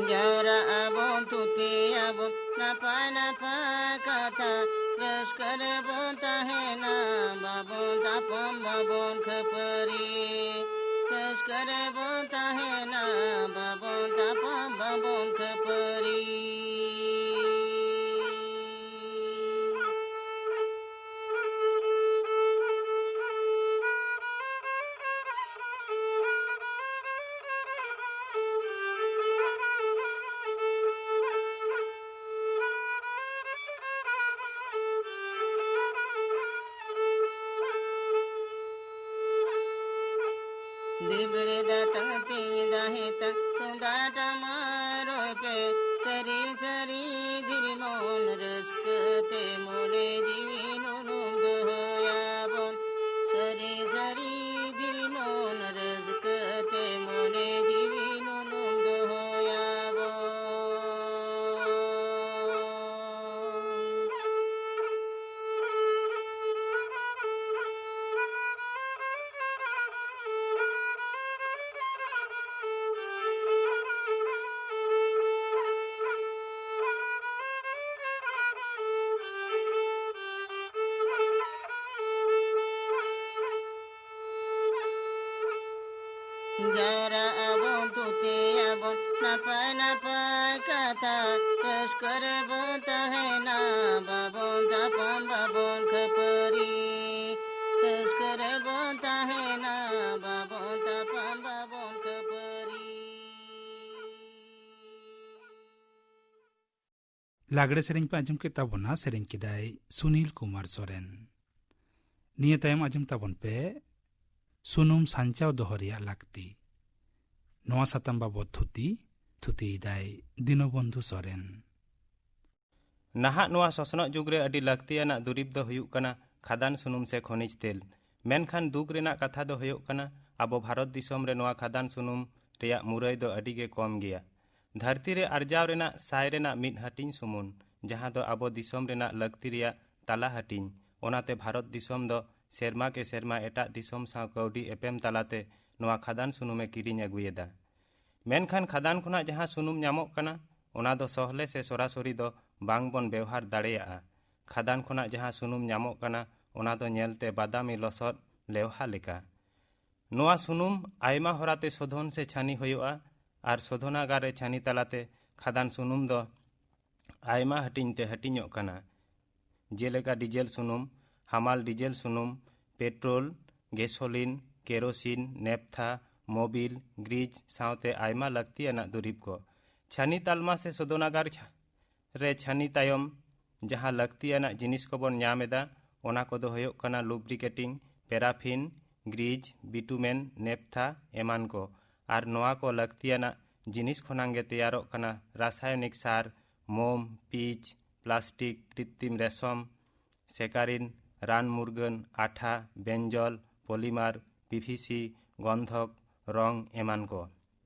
ᱡᱟᱣᱨᱟᱜ ᱟᱵᱚᱱ, ᱛᱷᱩᱛᱤᱭᱟᱵᱚᱱ, ᱱᱟᱯᱟᱭ ᱱᱟᱯᱟᱭ ᱠᱟᱛᱷᱟ᱾ ᱨᱟᱹᱥᱠᱟᱹ ᱨᱮᱵᱚᱱ ᱛᱟᱦᱮᱱᱟ, ᱵᱟᱵᱚᱱ ᱛᱟᱯᱟᱢ, ᱵᱟᱵᱚᱱ ᱠᱷᱟᱹᱯᱟᱹᱨᱤ᱾ ᱨᱟᱹᱥᱠᱟᱹ ᱨᱮᱵᱚᱱ ᱛᱟᱦᱮᱱᱟ, ᱵᱟᱵᱚᱱ ᱛᱟᱯᱟᱢ, ᱵᱟᱵᱚᱱ ᱠᱷᱟᱹᱯᱟᱹᱨᱤ᱾ ᱫᱤᱵᱤᱲ ᱫᱟᱛᱟᱝ ᱛᱤᱧ ᱫᱟᱦᱮ ᱛᱟᱝ ᱛᱩᱢᱫᱟᱜ ᱴᱟᱢᱟᱠ ᱨᱩᱭ ᱯᱮ᱾ ᱥᱟᱹᱨᱤ ᱥᱟᱹᱨᱤ ᱫᱷᱤᱨᱤ ᱢᱚᱱ ᱨᱟᱹᱥᱠᱟᱹ ᱛᱮ ᱢᱚᱱᱮ ᱡᱤᱣᱤ ᱱᱩᱱᱩᱢ ᱫᱚᱦᱚᱭᱟᱵᱚᱱ᱾ ᱥᱟᱹᱨᱤ ᱥᱟᱹᱨᱤ ᱫᱷᱤᱨᱤ ᱢᱚᱱ ᱨᱟᱹᱥᱠᱟᱹ ᱛᱮ ᱢᱚᱱᱮ ᱡᱤᱣᱤ ᱱᱩᱱᱩᱢ ᱫᱚᱦᱚᱭᱟᱵᱚᱱ᱾ ᱡᱟᱣᱨᱟᱜ ᱟᱵᱚᱱ, ᱛᱷᱩᱛᱤᱭᱟᱵᱚᱱ, ᱱᱟᱯᱟᱭ ᱱᱟᱯᱟᱭ ᱠᱟᱛᱷᱟ᱾ ᱨᱟᱹᱥᱠᱟᱹ ᱨᱮᱵᱚᱱ ᱛᱟᱦᱮᱱᱟ, ᱵᱟᱵᱚᱱ ᱛᱟᱯᱟᱢ, ᱵᱟᱵᱚᱱ ᱠᱷᱟᱹᱯᱟᱹᱨᱤ᱾ ᱨᱟᱹᱥᱠᱟᱹ ᱨᱮᱵᱚᱱ ᱛᱟᱦᱮᱱᱟ, ᱵᱟᱵᱚᱱ ᱛᱟᱯᱟᱢ, ᱵᱟᱵᱚᱱ ᱠᱷᱟᱹᱯᱟᱹᱨᱤ᱾ ᱞᱟᱜᱽᱲᱮ ᱥᱮᱨᱮᱧ ᱯᱮ ᱟᱸᱡᱚᱢ ᱠᱮᱫ ᱛᱟᱵᱚᱱᱟ, ᱥᱮᱨᱮᱧ ᱠᱮᱫᱟᱭ ᱥᱩᱱᱤᱞ ᱠᱩᱢᱟᱨ ᱥᱚᱨᱮᱱ᱾ ᱱᱤᱭᱟᱹ ᱛᱟᱭᱚᱢ ᱟᱸᱡᱚᱢ ᱛᱟᱵᱚᱱ ᱯᱮ ᱥᱩᱱᱩᱢ ᱥᱟᱧᱪᱟᱣ ᱫᱚᱦᱚ ᱨᱮᱭᱟᱜ ᱞᱟᱹᱠᱛᱤ᱾ ᱱᱚᱣᱟ ᱥᱟᱛᱟᱢ ᱵᱟᱵᱚᱛ ᱛᱷᱩᱛᱤ, ᱛᱷᱩᱛᱤᱭᱮᱫᱟᱭ ᱫᱤᱱᱚᱵᱚᱱᱫᱷᱩ ᱥᱚᱨᱮᱱ᱾ ᱱᱟᱦᱟᱜ ᱱᱚᱣᱟ ᱥᱚᱥᱱᱚᱜ ᱡᱩᱜᱽ ᱨᱮ ᱟᱹᱰᱤ ᱞᱟᱹᱠᱛᱤᱭᱟᱱᱟᱜ ᱫᱩᱨᱤᱵᱽ ᱫᱚ ᱦᱩᱭᱩᱜ ᱠᱟᱱᱟ ᱠᱷᱟᱫᱟᱱ ᱥᱩᱱᱩᱢ ᱥᱮ ᱠᱷᱚᱱᱤᱡᱽ ᱛᱮᱞ᱾ ᱢᱮᱱᱠᱷᱟᱱ ᱫᱩᱠ ᱨᱮᱱᱟᱜ ᱠᱟᱛᱷᱟ ᱫᱚ ᱦᱩᱭᱩᱜ ᱠᱟᱱᱟ, ᱟᱵᱚ ᱵᱷᱟᱨᱚᱛ ᱫᱤᱥᱚᱢ ᱨᱮ ᱱᱚᱣᱟ ᱠᱷᱟᱫᱟᱱ ᱥᱩᱱᱩᱢ ᱨᱮᱭᱟᱜ ᱢᱩᱨᱟᱹᱭ ᱫᱚ ᱟᱹᱰᱤ ᱜᱮ ᱠᱚᱢ ᱜᱮᱭᱟ᱾ ᱫᱷᱟᱹᱨᱛᱤ ᱨᱮ ᱟᱨᱡᱟᱣ ᱨᱮᱱᱟᱜ ᱥᱟᱭ ᱨᱮᱱᱟᱜ ᱢᱤᱫ ᱦᱟᱹᱴᱤᱧ ᱥᱩᱢᱩᱱ, ᱡᱟᱦᱟᱸ ᱫᱚ ᱟᱵᱚ ᱫᱤᱥᱚᱢ ᱨᱮᱱᱟᱜ ᱞᱟᱹᱠᱛᱤ ᱨᱮᱭᱟᱜ ᱛᱟᱞᱟ ᱦᱟᱹᱴᱤᱧ᱾ ᱚᱱᱟᱛᱮ ᱵᱷᱟᱨᱚᱛ ᱫᱤᱥᱚᱢ ᱫᱚ ᱥᱮᱨᱢᱟ ᱠᱮ ᱥᱮᱨᱢᱟ ᱮᱴᱟᱜ ᱫᱤᱥᱚᱢ ᱥᱟᱶ ᱠᱟᱹᱣᱰᱤ ᱮᱯᱮᱢ ᱛᱟᱞᱟᱛᱮ ᱱᱚᱣᱟ ᱠᱷᱟᱫᱟᱱ ᱥᱩᱱᱩᱢᱮ ᱠᱤᱨᱤᱧ ᱟᱹᱜᱩᱭᱮᱫᱟ᱾ ᱢᱮᱱᱠᱷᱟᱱ ᱠᱷᱟᱫᱟᱱ ᱠᱷᱚᱱᱟᱜ ᱡᱟᱦᱟᱸ ᱥᱩᱱᱩᱢ ᱧᱟᱢᱚᱜ ᱠᱟᱱᱟ, ᱚᱱᱟ ᱫᱚ ᱥᱚᱦᱞᱮ ᱥᱮ ᱥᱚᱨᱟᱥᱚᱨᱤ ᱫᱚ ᱵᱟᱝ ᱵᱚᱱ ᱵᱮᱣᱦᱟᱨ ᱫᱟᱲᱮᱭᱟᱜᱼᱟ᱾ ᱠᱷᱟᱫᱟᱱ ᱠᱷᱚᱱᱟᱜ ᱡᱟᱦᱟᱸ ᱥᱩᱱᱩᱢ ᱧᱟᱢᱚᱜ ᱠᱟᱱᱟ, ᱚᱱᱟ ᱫᱚ ᱧᱮᱞᱛᱮ ᱵᱟᱫᱟᱢᱤ ᱞᱚᱥᱚᱫ ᱞᱮᱣᱦᱟ ᱞᱮᱠᱟ᱾ ᱱᱚᱣᱟ ᱥᱩᱱᱩᱢ ᱟᱭᱢᱟ ᱦᱚᱨᱟᱛᱮ ᱥᱳᱫᱷᱚᱱ ᱥᱮ ᱪᱷᱟᱹᱱᱤ ᱦᱩᱭᱩᱜᱼᱟ, ᱟᱨ ᱥᱳᱫᱷᱚᱱᱟᱜᱟᱨ ᱨᱮ ᱪᱷᱟᱹᱱᱤ ᱛᱟᱞᱟᱛᱮ ᱠᱷᱟᱫᱟᱱ ᱥᱩᱱᱩᱢ ᱫᱚ ᱟᱭᱢᱟ ᱦᱟᱹᱴᱤᱧ ᱛᱮ ᱦᱟᱹᱴᱤᱧᱚᱜ ᱠᱟᱱᱟ, ᱡᱮᱞᱮᱠᱟ ᱰᱤᱡᱮᱞ ᱥᱩᱱᱩᱢ, ᱦᱟᱢᱟᱞ ᱰᱤᱡᱮᱞ ᱥᱩᱱᱩᱢ, ᱯᱮᱴᱨᱳᱞ, ᱜᱮᱥᱳᱞᱤᱱ, ᱠᱮᱨᱳᱥᱤᱱ, ᱱᱮᱯᱛᱷᱟ, ᱢᱳᱵᱤᱞ, ᱜᱨᱤᱡᱽ ᱥᱟᱶᱛᱮ ᱟᱭᱢᱟ ᱞᱟᱹᱠᱛᱤᱭᱟᱱᱟᱜ ᱫᱩᱨᱤᱵᱽ ᱠᱚ᱾ ᱪᱷᱟᱹᱱᱤ ᱛᱟᱞᱢᱟ ᱥᱮ ᱥᱳᱫᱷᱚᱱᱟᱜᱟᱨ ᱪᱷᱟ-, ᱨᱮ ᱪᱷᱟᱹᱱᱤ ᱛᱟᱭᱚᱢ ᱡᱟᱦᱟᱸ ᱞᱟᱹᱠᱛᱤᱭᱟᱱᱟᱜ ᱡᱤᱱᱤᱥ ᱠᱚᱵᱚᱱ ᱧᱟᱢ ᱮᱫᱟ, ᱚᱱᱟ ᱠᱚᱫᱚ ᱦᱩᱭᱩᱜ ᱠᱟᱱᱟ ᱞᱩᱵᱨᱤᱠᱮᱴᱤᱝ, ᱯᱮᱨᱟᱯᱷᱤᱱ, ᱜᱨᱤᱡᱽ, ᱵᱤᱴᱩᱢᱮᱱ, ᱱᱮᱯᱛᱷᱟ ᱮᱢᱟᱱ ᱠᱚ᱾ ᱟᱨ ᱱᱚᱣᱟ ᱠᱚ ᱞᱟᱹᱠᱛᱤᱭᱟᱱᱟᱜ ᱡᱤᱱᱤᱥ ᱠᱷᱚᱱᱟᱝ ᱜᱮ ᱛᱮᱭᱟᱨᱚᱜ ᱠᱟᱱᱟ ᱨᱟᱥᱟᱭᱚᱱᱤᱠ ᱥᱟᱨ, ᱢᱳᱢ, ᱯᱤᱪ, ᱯᱞᱟᱥᱴᱤᱠ, ᱠᱨᱤᱛᱛᱤᱢ ᱨᱮᱥᱚᱢ, ᱥᱮᱠᱟᱨᱤᱱ, ᱨᱟᱱ ᱢᱩᱨᱜᱟᱹᱱ, ᱟᱴᱷᱟ, ᱵᱮᱧᱡᱚᱞ, ᱯᱚᱞᱤᱢᱟᱨ, ᱯᱤᱵᱷᱤᱥᱤ, ᱜᱚᱱᱫᱷᱚᱠ, ᱨᱚᱝ ᱮᱢᱟᱱ ᱠᱚ᱾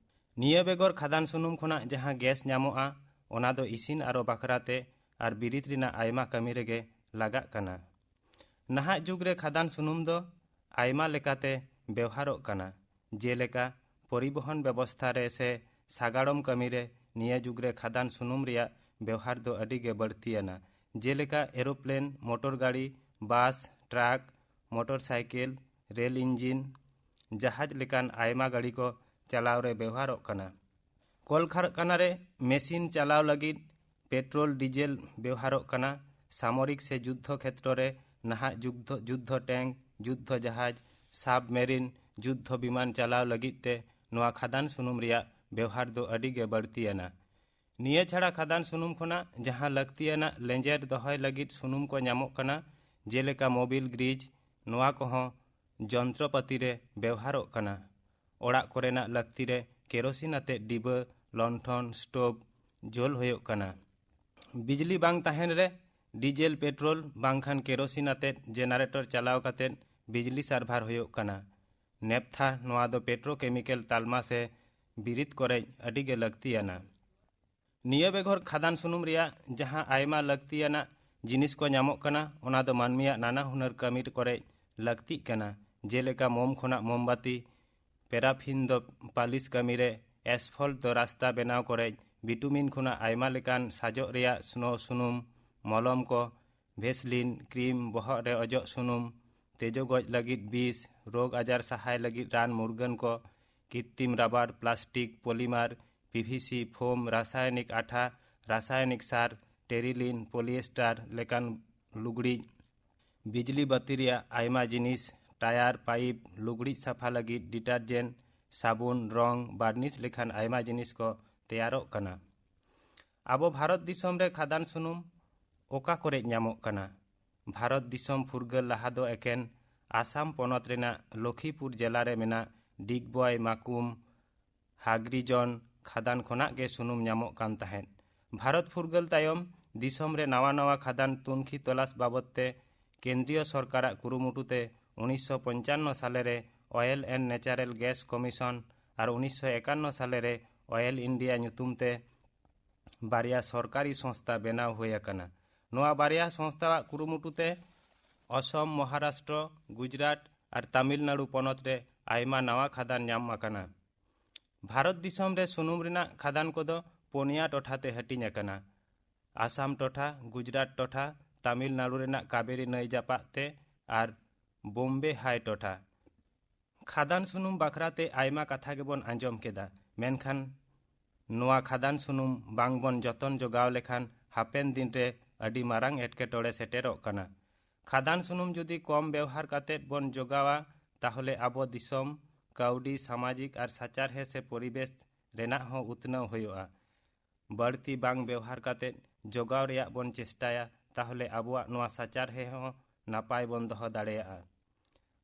ᱱᱤᱭᱟᱹ ᱵᱮᱜᱚᱨ ᱠᱷᱟᱫᱟᱱ ᱥᱩᱱᱩᱢ ᱠᱷᱚᱱᱟᱜ ᱡᱟᱦᱟᱸ ᱜᱮᱥ ᱧᱟᱢᱚᱜᱼᱟ, ᱚᱱᱟ ᱫᱚ ᱤᱥᱤᱱ ᱟᱨᱚ ᱵᱟᱠᱷᱨᱟᱛᱮ ᱟᱨ ᱵᱤᱨᱤᱫ ᱨᱮᱱᱟᱜ ᱟᱭᱢᱟ ᱠᱟᱹᱢᱤ ᱨᱮᱜᱮ ᱞᱟᱜᱟᱜ ᱠᱟᱱᱟ᱾ ᱱᱟᱦᱟᱜ ᱡᱩᱜᱽ ᱨᱮ ᱠᱷᱟᱫᱟᱱ ᱥᱩᱱᱩᱢ ᱫᱚ ᱟᱭᱢᱟ ᱞᱮᱠᱟᱛᱮ ᱵᱮᱣᱦᱟᱨᱚᱜ ᱠᱟᱱᱟ, ᱡᱮᱞᱮᱠᱟ ᱯᱚᱨᱤᱵᱚᱦᱚᱱ ᱵᱮᱵᱚᱥᱛᱷᱟ ᱨᱮ ᱥᱮ ᱥᱟᱜᱟᱲᱚᱢ ᱠᱟᱹᱢᱤ ᱨᱮ ᱱᱤᱭᱟᱹ ᱡᱩᱜᱽ ᱨᱮ ᱠᱷᱟᱫᱟᱱ ᱥᱩᱱᱩᱢ ᱨᱮᱭᱟᱜ ᱵᱮᱣᱦᱟᱨ ᱫᱚ ᱟᱹᱰᱤ ᱜᱮ ᱵᱟᱹᱲᱛᱤᱭᱟᱱᱟ, ᱡᱮᱞᱮᱠᱟ ᱮᱨᱳᱯᱞᱮᱱ, ᱢᱚᱴᱚᱨ ᱜᱟᱹᱰᱤ, ᱵᱟᱥ, ᱴᱨᱟᱠ, ᱢᱚᱴᱚᱨ ᱥᱟᱭᱠᱮᱞ, ᱨᱮᱞ ᱤᱧᱡᱤᱱ, ᱡᱟᱦᱟᱡᱽ ᱞᱮᱠᱟᱱ ᱟᱭᱢᱟ ᱜᱟᱹᱰᱤ ᱠᱚ ᱪᱟᱞᱟᱣ ᱨᱮ ᱵᱮᱣᱦᱟᱨᱚᱜ ᱠᱟᱱᱟ᱾ ᱠᱚᱞᱠᱟᱨᱠᱷᱟᱱᱟ ᱨᱮ ᱢᱮᱥᱤᱱ ᱪᱟᱞᱟᱣ ᱞᱟᱹᱜᱤᱫ ᱯᱮᱴᱨᱳᱞ, ᱰᱤᱡᱮᱞ ᱵᱮᱣᱦᱟᱨᱚᱜ ᱠᱟᱱᱟ᱾ ᱥᱟᱢᱚᱨᱤᱠ ᱥᱮ ᱡᱩᱫᱽᱫᱷᱚ ᱠᱷᱮᱛᱨᱚ ᱨᱮ ᱱᱟᱦᱟᱜ ᱡᱩᱫᱽᱫᱷᱚ, ᱡᱩᱫᱽᱫᱷᱚ ᱴᱮᱝᱠ, ᱡᱩᱫᱽᱫᱷᱚ ᱡᱟᱦᱟᱡᱽ, ᱥᱟᱵᱢᱮᱨᱤᱱ, ᱡᱩᱫᱽᱫᱷᱚ ᱵᱤᱢᱟᱱ ᱪᱟᱞᱟᱣ ᱞᱟᱹᱜᱤᱫ ᱛᱮ ᱱᱚᱣᱟ ᱠᱷᱟᱫᱟᱱ ᱥᱩᱱᱩᱢ ᱨᱮᱭᱟᱜ ᱵᱮᱣᱦᱟᱨ ᱫᱚ ᱟᱹᱰᱤ ᱜᱮ ᱵᱟᱹᱲᱛᱤᱭᱟᱱᱟ᱾ ᱱᱤᱭᱟᱹ ᱪᱷᱟᱲᱟ ᱠᱷᱟᱫᱟᱱ ᱥᱩᱱᱩᱢ ᱠᱷᱚᱱᱟᱜ ᱡᱟᱦᱟᱸ ᱞᱟᱹᱠᱛᱤᱭᱟᱱᱟᱜ ᱞᱮᱸᱡᱮᱨ ᱫᱚᱦᱚᱭ ᱞᱟᱹᱜᱤᱫ ᱥᱩᱱᱩᱢ ᱠᱚ ᱧᱟᱢᱚᱜ ᱠᱟᱱᱟ, ᱡᱮᱞᱮᱠᱟ ᱢᱳᱵᱤᱞ ᱜᱨᱤᱡᱽ, ᱱᱚᱣᱟ ᱠᱚᱦᱚᱸ ᱡᱚᱱᱛᱨᱚᱯᱟᱹᱛᱤ ᱨᱮ ᱵᱮᱣᱦᱟᱨᱚᱜ ᱠᱟᱱᱟ᱾ ᱚᱲᱟᱜ ᱠᱚᱨᱮᱱᱟᱜ ᱞᱟᱹᱠᱛᱤ ᱨᱮ ᱠᱮᱨᱳᱥᱤᱱ ᱟᱛᱮᱫ ᱰᱤᱵᱟᱹ, ᱞᱚᱱᱴᱷᱚᱱ, ᱥᱴᱳᱵᱷ ᱡᱳᱞ ᱦᱩᱭᱩᱜ ᱠᱟᱱᱟ᱾ ᱵᱤᱡᱽᱞᱤ ᱵᱟᱝ ᱛᱟᱦᱮᱱ ᱨᱮ ᱰᱤᱡᱮᱞ, ᱯᱮᱴᱨᱳᱞ ᱵᱟᱝᱠᱷᱟᱱ ᱠᱮᱨᱳᱥᱤᱱ ᱟᱛᱮᱫ ᱡᱮᱱᱟᱨᱮᱴᱚᱨ ᱪᱟᱞᱟᱣ ᱠᱟᱛᱮᱫ ᱵᱤᱡᱽᱞᱤ ᱥᱟᱨᱵᱷᱟᱨ ᱦᱩᱭᱩᱜ ᱠᱟᱱᱟ᱾ ᱱᱮᱯᱛᱷᱟ, ᱱᱚᱣᱟ ᱫᱚ ᱯᱮᱴᱨᱳᱠᱮᱢᱤᱠᱮᱞ ᱛᱟᱞᱢᱟ ᱥᱮ ᱵᱤᱨᱤᱫ ᱠᱚᱨᱮ ᱟᱹᱰᱤ ᱜᱮ ᱞᱟᱹᱠᱛᱤᱭᱟᱱᱟ᱾ ᱱᱤᱭᱟᱹ ᱵᱮᱜᱚᱨ ᱠᱷᱟᱫᱟᱱ ᱥᱩᱱᱩᱢ ᱨᱮᱭᱟᱜ ᱡᱟᱦᱟᱸ ᱟᱭᱢᱟ ᱞᱟᱹᱠᱛᱤᱭᱟᱱᱟᱜ ᱡᱤᱱᱤᱥ ᱠᱚ ᱧᱟᱢᱚᱜ ᱠᱟᱱᱟ, ᱚᱱᱟ ᱫᱚ ᱢᱟᱹᱱᱢᱤᱭᱟᱜ ᱱᱟᱱᱟ ᱦᱩᱱᱟᱹᱨ ᱠᱟᱹᱢᱤ ᱠᱚᱨᱮ ᱞᱟᱹᱠᱛᱤᱜ ᱠᱟᱱᱟ, ᱡᱮᱞᱮᱠᱟ ᱢᱳᱢ ᱠᱷᱚᱱᱟᱜ ᱢᱳᱢᱵᱟᱛᱤ, ᱯᱮᱨᱟᱯᱷᱤᱱ ᱫᱚ ᱯᱟᱹᱞᱤᱥ ᱠᱟᱹᱢᱤ ᱨᱮ, ᱮᱥᱯᱷᱚᱞᱴ ᱫᱚ ᱨᱟᱥᱛᱟ ᱵᱮᱱᱟᱣ ᱠᱚᱨᱮ, ᱵᱤᱴᱩᱢᱤᱱ ᱠᱷᱚᱱᱟᱜ ᱟᱭᱢᱟ ᱞᱮᱠᱟᱱ ᱥᱟᱡᱚᱜ ᱨᱮᱭᱟᱜ ᱥᱱᱳ ᱥᱩᱱᱩᱢ, ᱢᱚᱞᱚᱢ ᱠᱚ, ᱵᱷᱮᱥᱞᱤᱱ, ᱠᱨᱤᱢ, ᱵᱚᱦᱚᱜ ᱨᱮ ᱚᱡᱚᱜ ᱥᱩᱱᱩᱢ, ᱛᱮᱡᱚ ᱜᱚᱡ ᱞᱟᱹᱜᱤᱫ ᱵᱤᱥ, ᱨᱳᱜᱽ ᱟᱡᱟᱨ ᱥᱟᱦᱟᱭ ᱞᱟᱹᱜᱤᱫ ᱨᱟᱱ ᱢᱩᱨᱜᱟᱹᱱ ᱠᱚ, ᱠᱤᱛᱛᱤᱢ ᱨᱟᱵᱟᱨ, ᱯᱞᱟᱥᱴᱤᱠ, ᱯᱚᱞᱤᱢᱟᱨ, ᱯᱤ ᱵᱷᱤ ᱥᱤ, ᱯᱷᱳᱢ, ᱨᱟᱥᱟᱭᱚᱱᱤᱠ ᱟᱴᱷᱟ, ᱨᱟᱥᱟᱭᱚᱱᱤᱠ ᱥᱟᱨ, ᱴᱮᱨᱤᱞᱤᱱ, ᱯᱚᱞᱤᱭᱮᱥᱴᱟᱨ ᱞᱮᱠᱟᱱ ᱞᱩᱜᱽᱲᱤᱡ, ᱵᱤᱡᱽᱞᱤ ᱵᱟᱹᱛᱤ ᱨᱮᱭᱟᱜ ᱟᱭᱢᱟ ᱡᱤᱱᱤᱥ, ᱴᱟᱭᱟᱨ, ᱯᱟᱭᱤᱯ, ᱞᱩᱜᱽᱲᱤᱡ ᱥᱟᱯᱷᱟ ᱞᱟᱹᱜᱤᱫ ᱰᱤᱴᱟᱨᱡᱮᱱᱴ, ᱥᱟᱵᱚᱱ, ᱨᱚᱝ, ᱵᱟᱨᱱᱤᱥ ᱞᱮᱠᱟᱱ ᱟᱭᱢᱟ ᱡᱤᱱᱤᱥ ᱠᱚ ᱛᱮᱭᱟᱨᱚᱜ ᱠᱟᱱᱟ᱾ ᱟᱵᱚ ᱵᱷᱟᱨᱚᱛ ᱫᱤᱥᱚᱢ ᱨᱮ ᱠᱷᱟᱫᱟᱱ ᱥᱩᱱᱩᱢ ᱚᱠᱟ ᱠᱚᱨᱮ ᱧᱟᱢᱚᱜ ᱠᱟᱱᱟ? ᱵᱷᱟᱨᱚᱛ ᱫᱤᱥᱚᱢ ᱯᱷᱩᱨᱜᱟᱹᱞ ᱞᱟᱦᱟ ᱫᱚ ᱮᱠᱮᱱ ᱟᱥᱟᱢ ᱯᱚᱱᱚᱛ ᱨᱮᱱᱟᱜ ᱞᱚᱠᱷᱤᱯᱩᱨ ᱡᱮᱞᱟ ᱨᱮ ᱢᱮᱱᱟᱜ ᱰᱤᱜᱽᱵᱚᱭ, ᱢᱟᱠᱩᱢ, ᱦᱟᱜᱽᱨᱤᱡᱚᱱ ᱠᱷᱟᱫᱟᱱ ᱠᱷᱚᱱᱟᱜ ᱜᱮ ᱥᱩᱱᱩᱢ ᱧᱟᱢᱚᱜ ᱠᱟᱱ ᱛᱟᱦᱮᱸᱫ᱾ ᱵᱷᱟᱨᱚᱛ ᱯᱷᱩᱨᱜᱟᱹᱞ ᱛᱟᱭᱚᱢ ᱫᱤᱥᱚᱢ ᱨᱮ ᱱᱟᱣᱟ ᱱᱟᱣᱟ ᱠᱷᱟᱫᱟᱱ ᱛᱩᱱᱠᱷᱤ ᱛᱚᱞᱟᱥ ᱵᱟᱵᱚᱫ ᱛᱮ ᱠᱮᱱᱫᱨᱤᱭᱚ ᱥᱚᱨᱠᱟᱨᱟᱜ ᱠᱩᱨᱩᱢᱩᱴᱩ ᱛᱮ ᱩᱱᱤᱥᱥᱚ ᱯᱚᱧᱪᱟᱱᱱᱚ ᱥᱟᱞᱮ ᱨᱮ Oil and Natural Gas Commission ᱟᱨ ᱩᱱᱤᱥᱥᱚ ᱮᱠᱟᱱᱱᱚ ᱥᱟᱞᱮ ᱨᱮ Oil India ᱧᱩᱛᱩᱢ ᱛᱮ ᱵᱟᱨᱭᱟ ᱥᱚᱨᱠᱟᱨᱤ ᱥᱚᱝᱥᱛᱷᱟ ᱵᱮᱱᱟᱣ ᱦᱩᱭ ᱟᱠᱟᱱᱟ᱾ ᱱᱚᱣᱟ ᱵᱟᱨᱭᱟ ᱥᱚᱝᱥᱛᱷᱟᱣᱟᱜ ᱠᱩᱨᱩᱢᱩᱴᱩ ᱛᱮ ᱚᱥᱚᱢ, ᱢᱚᱦᱟᱨᱟᱥᱴᱨᱚ, ᱜᱩᱡᱽᱨᱟᱴ ᱟᱨ ᱛᱟᱢᱤᱞᱱᱟᱲᱩ ᱯᱚᱱᱚᱛ ᱨᱮ ᱟᱭᱢᱟ ᱱᱟᱣᱟ ᱠᱷᱟᱫᱟᱱ ᱧᱟᱢ ᱟᱠᱟᱱᱟ᱾ ᱵᱷᱟᱨᱚᱛ ᱫᱤᱥᱚᱢ ᱨᱮ ᱥᱩᱱᱩᱢ ᱨᱮᱱᱟᱜ ᱠᱷᱟᱫᱟᱱ ᱠᱚᱫᱚ ᱯᱩᱱᱭᱟ ᱴᱚᱴᱷᱟ ᱛᱮ ᱦᱟᱹᱴᱤᱧ ᱟᱠᱟᱱᱟ: ᱟᱥᱟᱢ ᱴᱚᱴᱷᱟ, ᱜᱩᱡᱽᱨᱟᱴ ᱴᱚᱴᱷᱟ, ᱛᱟᱢᱤᱞᱱᱟᱲᱩ ᱨᱮᱱᱟᱜ ᱠᱟᱵᱮᱨᱤ ᱱᱟᱹᱭ ᱡᱟᱯᱟᱜ ᱛᱮ ᱟᱨ ᱵᱳᱢᱵᱮ ᱦᱟᱭ ᱴᱚᱴᱷᱟ᱾ ᱠᱷᱟᱫᱟᱱ ᱥᱩᱱᱩᱢ ᱵᱟᱠᱷᱨᱟ ᱛᱮ ᱟᱭᱢᱟ ᱠᱟᱛᱷᱟ ᱜᱮᱵᱚᱱ ᱟᱸᱡᱚᱢ ᱠᱮᱫᱟ, ᱢᱮᱱᱠᱷᱟᱱ ᱱᱚᱣᱟ ᱠᱷᱟᱫᱟᱱ ᱥᱩᱱᱩᱢ ᱵᱟᱝ ᱵᱚᱱ ᱡᱚᱛᱚᱱ ᱡᱚᱜᱟᱣ ᱞᱮᱠᱷᱟᱱ ᱦᱟᱯᱮᱱ ᱫᱤᱱ ᱨᱮ ᱟᱹᱰᱤ ᱢᱟᱨᱟᱝ ᱮᱴᱠᱮᱴᱚᱬᱮ ᱥᱮᱴᱮᱨᱚᱜ ᱠᱟᱱᱟ᱾ ᱠᱷᱟᱫᱟᱱ ᱥᱩᱱᱩᱢ ᱡᱩᱫᱤ ᱠᱚᱢ ᱵᱮᱣᱦᱟᱨ ᱠᱟᱛᱮᱫ ᱵᱚᱱ ᱡᱚᱜᱟᱣᱟ, ᱛᱟᱦᱚᱞᱮ ᱟᱵᱚ ᱫᱤᱥᱚᱢ, ᱠᱟᱹᱣᱰᱤ, ᱥᱟᱢᱟᱡᱤᱠ ᱟᱨ ᱥᱟᱪᱟᱨᱦᱮ ᱥᱮ ᱯᱚᱨᱤᱵᱮᱥ ᱨᱮᱱᱟᱜ ᱦᱚᱸ ᱩᱛᱱᱟᱹᱣ ᱦᱩᱭᱩᱜᱼᱟ᱾ ᱵᱟᱹᱲᱛᱤ ᱵᱟᱝ ᱵᱮᱣᱦᱟᱨ ᱠᱟᱛᱮ ᱡᱚᱜᱟᱣ ᱨᱮᱭᱟᱜ ᱵᱚᱱ ᱪᱮᱥᱴᱟᱭᱟ, ᱛᱟᱦᱚᱞᱮ ᱟᱵᱚᱣᱟᱜ ᱱᱚᱣᱟ ᱥᱟᱪᱟᱨᱦᱮ ᱦᱚᱸ ᱱᱟᱯᱟᱭ ᱵᱚᱱ ᱫᱚᱦᱚ ᱫᱟᱲᱮᱭᱟᱜᱼᱟ᱾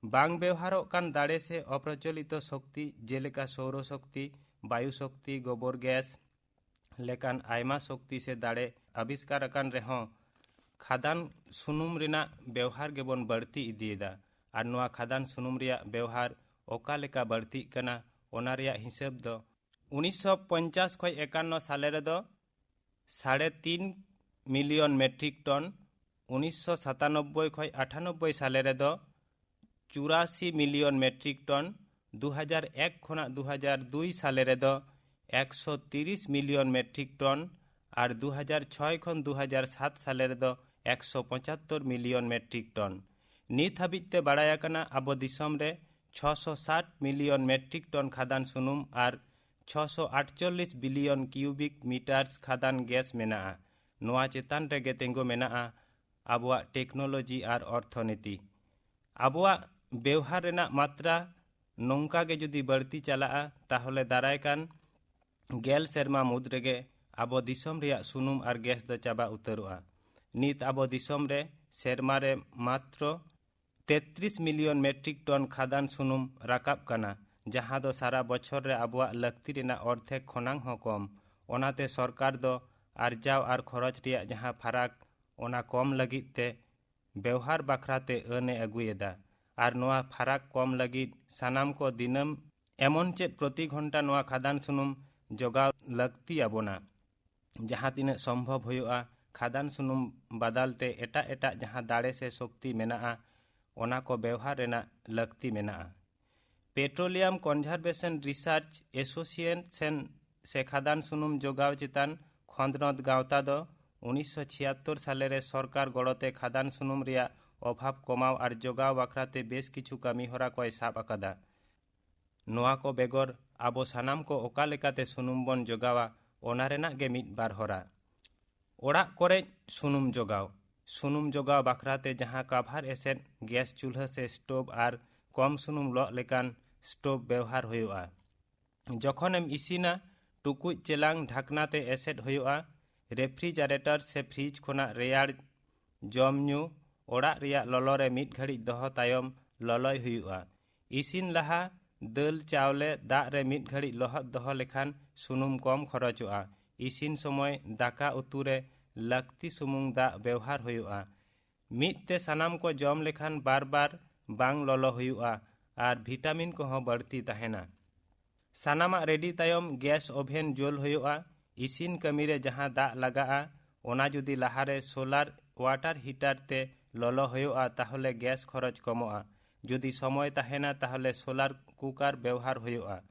ᱵᱟᱝ ᱵᱮᱣᱦᱟᱨᱚᱜ ᱠᱟᱱ ᱫᱟᱲᱮ ᱥᱮ ᱚᱯᱨᱚᱪᱚᱞᱤᱛᱚ ᱥᱚᱠᱛᱤ, ᱡᱮᱞᱮᱠᱟ ᱥᱳᱣᱨᱚ ᱥᱚᱠᱛᱤ, ᱵᱟᱭᱩ ᱥᱚᱠᱛᱤ, ᱜᱳᱵᱚᱨ ᱜᱮᱥ ᱞᱮᱠᱟᱱ ᱟᱭᱢᱟ ᱥᱚᱠᱛᱤ ᱥᱮ ᱫᱟᱲᱮ ᱟᱵᱤᱥᱠᱟᱨ ᱟᱠᱟᱱ ᱨᱮᱦᱚᱸ, ᱠᱷᱟᱫᱟᱱ ᱥᱩᱱᱩᱢ ᱨᱮᱱᱟᱜ ᱵᱮᱣᱦᱟᱨ ᱜᱮᱵᱚᱱ ᱵᱟᱹᱲᱛᱤ ᱤᱫᱤᱭᱮᱫᱟ᱾ ᱟᱨ ᱱᱚᱣᱟ ᱠᱷᱟᱫᱟᱱ ᱥᱩᱱᱩᱢ ᱨᱮᱭᱟᱜ ᱵᱮᱣᱦᱟᱨ ᱚᱠᱟ ᱞᱮᱠᱟ ᱵᱟᱹᱲᱛᱤᱜ ᱠᱟᱱᱟ, ᱚᱱᱟ ᱨᱮᱭᱟᱜ ᱦᱤᱥᱟᱹᱵ ᱫᱚ ᱩᱱᱤᱥᱥᱚ ᱯᱚᱧᱪᱟᱥ ᱠᱷᱚᱱ ᱮᱠᱟᱱᱱᱚ ᱥᱟᱞᱮ ᱨᱮᱫᱚ ᱥᱟᱲᱮ ᱛᱤᱱ ᱢᱤᱞᱤᱭᱚᱱ ᱢᱮᱴᱨᱤᱠ ᱴᱚᱱ, ᱩᱱᱤᱥᱥᱚ ᱥᱟᱛᱟᱱᱚᱵᱵᱳᱭ ᱠᱷᱚᱱ ᱟᱴᱷᱟᱱᱚᱵᱵᱳᱭ ᱥᱟᱞᱮ ᱨᱮᱫᱚ ᱪᱩᱨᱟᱥᱤ ᱢᱤᱞᱤᱭᱚᱱ ᱢᱮᱴᱨᱤᱠ ᱴᱚᱱ, ᱫᱩ ᱦᱟᱡᱟᱨ ᱮᱠ ᱠᱷᱚᱱᱟᱜ ᱫᱩ ᱦᱟᱡᱟᱨ ᱫᱩᱭ ᱥᱟᱞᱮ ᱨᱮᱫᱚ ᱮᱠᱥᱚ ᱛᱤᱨᱤᱥ ᱢᱤᱞᱤᱭᱚᱱ ᱢᱮᱴᱨᱤᱠ ᱴᱚᱱ ᱟᱨ ᱫᱩ ᱦᱟᱡᱟᱨ ᱪᱷᱚᱭ ᱠᱷᱚᱱ ᱫᱩ ᱦᱟᱡᱟᱨ ᱥᱟᱛ ᱥᱟᱞᱮ ᱨᱮᱫᱚ ᱮᱠᱥᱚ ᱯᱚᱸᱪᱟᱛᱛᱳᱨ ᱢᱤᱞᱤᱭᱚᱱ ᱢᱮᱴᱨᱤᱠ ᱴᱚᱱ᱾ ᱱᱤᱛ ᱦᱟᱹᱵᱤᱡ ᱛᱮ ᱵᱟᱲᱟᱭ ᱟᱠᱟᱱᱟ, ᱟᱵᱚ ᱫᱤᱥᱚᱢ ᱨᱮ ᱪᱷᱚᱥᱚ ᱥᱟᱴ ᱢᱤᱞᱤᱭᱚᱱ ᱢᱮᱴᱨᱤᱠ ᱴᱚᱱ ᱠᱷᱟᱫᱟᱱ ᱥᱩᱱᱩᱢ ᱟᱨ ᱪᱷᱚᱥᱚ ᱟᱴᱪᱚᱞᱞᱤᱥ ᱵᱤᱞᱤᱭᱚᱱ ᱠᱤᱭᱩᱵᱤᱠ ᱢᱤᱴᱟᱨᱥ ᱠᱷᱟᱫᱟᱱ ᱜᱮᱥ ᱢᱮᱱᱟᱜᱼᱟ᱾ ᱱᱚᱣᱟ ᱪᱮᱛᱟᱱ ᱨᱮᱜᱮ ᱛᱤᱸᱜᱩ ᱢᱮᱱᱟᱜᱼᱟ ᱟᱵᱚᱣᱟᱜ ᱴᱮᱠᱱᱳᱞᱚᱡᱤ ᱟᱨ ᱚᱨᱛᱷᱚᱱᱤᱛᱤ᱾ ᱟᱵᱚᱣᱟᱜ ᱵᱮᱣᱦᱟᱨ ᱨᱮᱱᱟᱜ ᱢᱟᱛᱨᱟ ᱱᱚᱝᱠᱟ ᱜᱮ ᱡᱩᱫᱤ ᱵᱟᱹᱲᱛᱤ ᱪᱟᱞᱟᱜᱼᱟ, ᱛᱟᱦᱚᱞᱮ ᱫᱟᱨᱟᱭ ᱠᱟᱱ ᱜᱮᱞ ᱥᱮᱨᱢᱟ ᱢᱩᱫᱽ ᱨᱮᱜᱮ ᱟᱵᱚ ᱫᱤᱥᱚᱢ ᱨᱮᱭᱟᱜ ᱥᱩᱱᱩᱢ ᱟᱨ ᱜᱮᱥ ᱫᱚ ᱪᱟᱵᱟ ᱩᱛᱟᱹᱨᱚᱜᱼᱟ᱾ ᱱᱤᱛ ᱟᱵᱚ ᱫᱤᱥᱚᱢ ᱨᱮ ᱥᱮᱨᱢᱟ ᱨᱮ ᱢᱟᱛᱨᱚ ᱛᱮᱛᱨᱤᱥ ᱢᱤᱞᱤᱭᱚᱱ ᱢᱮᱴᱨᱤᱠ ᱴᱚᱱ ᱠᱷᱟᱫᱟᱱ ᱥᱩᱱᱩᱢ ᱨᱟᱠᱟᱵ ᱠᱟᱱᱟ, ᱡᱟᱦᱟᱸ ᱫᱚ ᱥᱟᱨᱟ ᱵᱚᱪᱷᱚᱨ ᱨᱮ ᱟᱵᱚᱣᱟᱜ ᱞᱟᱹᱠᱛᱤ ᱨᱮᱱᱟᱜ ᱚᱨᱫᱷᱮᱠ ᱠᱷᱚᱱᱟᱝ ᱦᱚᱸ ᱠᱚᱢ᱾ ᱚᱱᱟᱛᱮ ᱥᱚᱨᱠᱟᱨ ᱫᱚ ᱟᱨᱡᱟᱣ ᱟᱨ ᱠᱷᱚᱨᱚᱪ ᱨᱮᱭᱟᱜ ᱡᱟᱦᱟᱸ ᱯᱷᱟᱨᱟᱠ, ᱚᱱᱟ ᱠᱚᱢ ᱞᱟᱹᱜᱤᱫ ᱛᱮ ᱵᱮᱣᱦᱟᱨ ᱵᱟᱠᱷᱨᱟ ᱛᱮ ᱟᱹᱱ ᱮ ᱟᱹᱜᱩᱭᱮᱫᱟ᱾ ᱟᱨ ᱱᱚᱣᱟ ᱯᱷᱟᱨᱟᱠ ᱠᱚᱢ ᱞᱟᱹᱜᱤᱫ ᱥᱟᱱᱟᱢ ᱠᱚ ᱫᱤᱱᱟᱹᱢ ᱮᱢᱚᱱ ᱪᱮᱫ ᱯᱨᱚᱛᱤ ᱜᱷᱚᱱᱴᱟ ᱱᱚᱣᱟ ᱠᱷᱟᱫᱟᱱ ᱥᱩᱱᱩᱢ ᱡᱚᱜᱟᱣ ᱞᱟᱹᱠᱛᱤ ᱟᱵᱚᱱᱟ᱾ ᱡᱟᱦᱟᱸ ᱛᱤᱱᱟᱹᱜ ᱥᱚᱢᱵᱷᱚᱵ ᱦᱩᱭᱩᱜᱼᱟ, ᱠᱷᱟᱫᱟᱱ ᱥᱩᱱᱩᱢ ᱵᱟᱫᱟᱞ ᱛᱮ ᱮᱴᱟᱜ ᱮᱴᱟᱜ ᱡᱟᱦᱟᱸ ᱫᱟᱲᱮ ᱥᱮ ᱥᱚᱠᱛᱤ ᱢᱮᱱᱟᱜᱼᱟ, ᱚᱱᱟ ᱠᱚ ᱵᱮᱣᱦᱟᱨ ᱨᱮᱱᱟᱜ ᱞᱟᱹᱠᱛᱤ ᱢᱮᱱᱟᱜᱼᱟ᱾ Petroleum Conservation Research Association ᱥᱮ ᱠᱷᱟᱫᱟᱱ ᱥᱩᱱᱩᱢ ᱡᱚᱜᱟᱣ ᱪᱮᱛᱟᱱ ᱠᱷᱚᱸᱫᱽᱨᱚᱸᱫᱽ ᱜᱟᱶᱛᱟ ᱫᱚ ᱩᱱᱤᱥᱥᱚ ᱪᱷᱤᱭᱟᱛᱛᱳᱨ ᱥᱟᱞᱮ ᱨᱮ ᱥᱚᱨᱠᱟᱨ ᱜᱚᱲᱚᱛᱮ ᱠᱷᱟᱫᱟᱱ ᱥᱩᱱᱩᱢ ᱨᱮᱭᱟᱜ ᱚᱵᱷᱟᱵᱽ ᱠᱚᱢᱟᱣ ᱟᱨ ᱡᱚᱜᱟᱣ ᱵᱟᱠᱷᱨᱟ ᱛᱮ ᱵᱮᱥ ᱠᱤᱪᱷᱩ ᱠᱟᱹᱢᱤ ᱦᱚᱨᱟ ᱠᱚᱭ ᱥᱟᱵ ᱟᱠᱟᱫᱟ᱾ ᱱᱚᱣᱟ ᱠᱚ ᱵᱮᱜᱚᱨ ᱟᱵᱚ ᱥᱟᱱᱟᱢ ᱠᱚ ᱚᱠᱟ ᱞᱮᱠᱟᱛᱮ ᱥᱩᱱᱩᱢ ᱵᱚᱱ ᱡᱚᱜᱟᱣᱟ, ᱚᱱᱟ ᱨᱮᱱᱟᱜ ᱜᱮ ᱢᱤᱫ ᱵᱟᱨ ᱦᱚᱨᱟ᱾ ᱚᱲᱟᱜ ᱠᱚᱨᱮ ᱥᱩᱱᱩᱢ ᱡᱚᱜᱟᱣ᱾ ᱥᱩᱱᱩᱢ ᱡᱚᱜᱟᱣ ᱵᱟᱠᱷᱨᱟ ᱛᱮ ᱡᱟᱦᱟᱸ ᱠᱟᱵᱷᱟᱨ ᱮᱥᱮᱫ ᱜᱮᱥ ᱪᱩᱞᱦᱟᱹ ᱥᱮ ᱥᱴᱳᱵᱷ ᱟᱨ ᱠᱚᱢ ᱥᱩᱱᱩᱢ ᱞᱚᱜ ᱞᱮᱠᱟᱱ ᱥᱴᱳᱵᱷ ᱵᱮᱣᱦᱟᱨ ᱦᱩᱭᱩᱜᱼᱟ᱾ ᱡᱚᱠᱷᱚᱱᱮᱢ ᱤᱥᱤᱱᱟ, ᱴᱩᱠᱩᱡ ᱪᱮᱞᱟᱝ ᱰᱷᱟᱠᱱᱟ ᱛᱮ ᱮᱥᱮᱫ ᱦᱩᱭᱩᱜᱼᱟ᱾ ᱨᱮᱯᱷᱨᱤᱡᱟᱨᱮᱴᱚᱨ ᱥᱮ ᱯᱷᱨᱤᱡᱽ ᱠᱷᱚᱱᱟᱜ ᱨᱮᱭᱟᱲ ᱡᱚᱢ ᱧᱩ ᱚᱲᱟᱜ ᱨᱮᱭᱟᱜ ᱞᱚᱞᱚ ᱨᱮ ᱢᱤᱫ ᱜᱷᱟᱹᱲᱤᱡ ᱫᱚᱦᱚ ᱛᱟᱭᱚᱢ ᱞᱚᱞᱚᱭ ᱦᱩᱭᱩᱜᱼᱟ᱾ ᱤᱥᱤᱱ ᱞᱟᱦᱟ ᱫᱟᱹᱞ ᱪᱟᱣᱞᱮ ᱫᱟᱜ ᱨᱮ ᱢᱤᱫ ᱜᱷᱟᱹᱲᱤᱡ ᱞᱚᱦᱚᱫ ᱫᱚᱦᱚ ᱞᱮᱠᱷᱟᱱ ᱥᱩᱱᱩᱢ ᱠᱚᱢ ᱠᱷᱚᱨᱚᱪᱚᱜᱼᱟ᱾ ᱤᱥᱤᱱ ᱥᱚᱢᱚᱭ ᱫᱟᱠᱟ ᱩᱛᱩ ᱨᱮ ᱞᱟᱹᱠᱛᱤ ᱥᱩᱢᱩᱝ ᱫᱟᱜ ᱵᱮᱣᱦᱟᱨ ᱦᱩᱭᱩᱜᱼᱟ᱾ ᱢᱤᱫ ᱛᱮ ᱥᱟᱱᱟᱢ ᱠᱚ ᱡᱚᱢ ᱞᱮᱠᱷᱟᱱ ᱵᱟᱨ ᱵᱟᱨ ᱵᱟᱝ ᱞᱚᱞᱚ ᱦᱩᱭᱩᱜᱼᱟ ᱟᱨ ᱵᱷᱤᱴᱟᱢᱤᱱ ᱠᱚᱦᱚᱸ ᱵᱟᱹᱲᱛᱤ ᱛᱟᱦᱮᱱᱟ᱾ ᱥᱟᱱᱟᱢᱟᱜ ᱨᱮᱰᱤ ᱛᱟᱭᱚᱢ ᱜᱮᱥ ᱳᱵᱷᱮᱱ ᱡᱩᱞ ᱦᱩᱭᱩᱜᱼᱟ᱾ ᱤᱥᱤᱱ ᱠᱟᱹᱢᱤ ᱨᱮ ᱡᱟᱦᱟᱸ ᱫᱟᱜ ᱞᱟᱜᱟᱜᱼᱟ, ᱚᱱᱟ ᱡᱩᱫᱤ ᱞᱟᱦᱟᱨᱮ ᱥᱳᱞᱟᱨ ᱣᱟᱴᱟᱨ ᱦᱤᱴᱟᱨ ᱛᱮ ᱞᱚᱞᱚ ᱦᱩᱭᱩᱜᱼᱟ, ᱛᱟᱦᱚᱞᱮ ᱜᱮᱥ ᱠᱷᱚᱨᱚᱪ ᱠᱚᱢᱚᱜᱼᱟ᱾ ᱡᱩᱫᱤ ᱥᱚᱢᱚᱭ ᱛᱟᱦᱮᱱᱟ, ᱛᱟᱦᱚᱞᱮ ᱥᱳᱞᱟᱨ ᱠᱩᱠᱟᱨ ᱵᱮᱣᱦᱟᱨ ᱦᱩᱭᱩᱜᱼᱟ᱾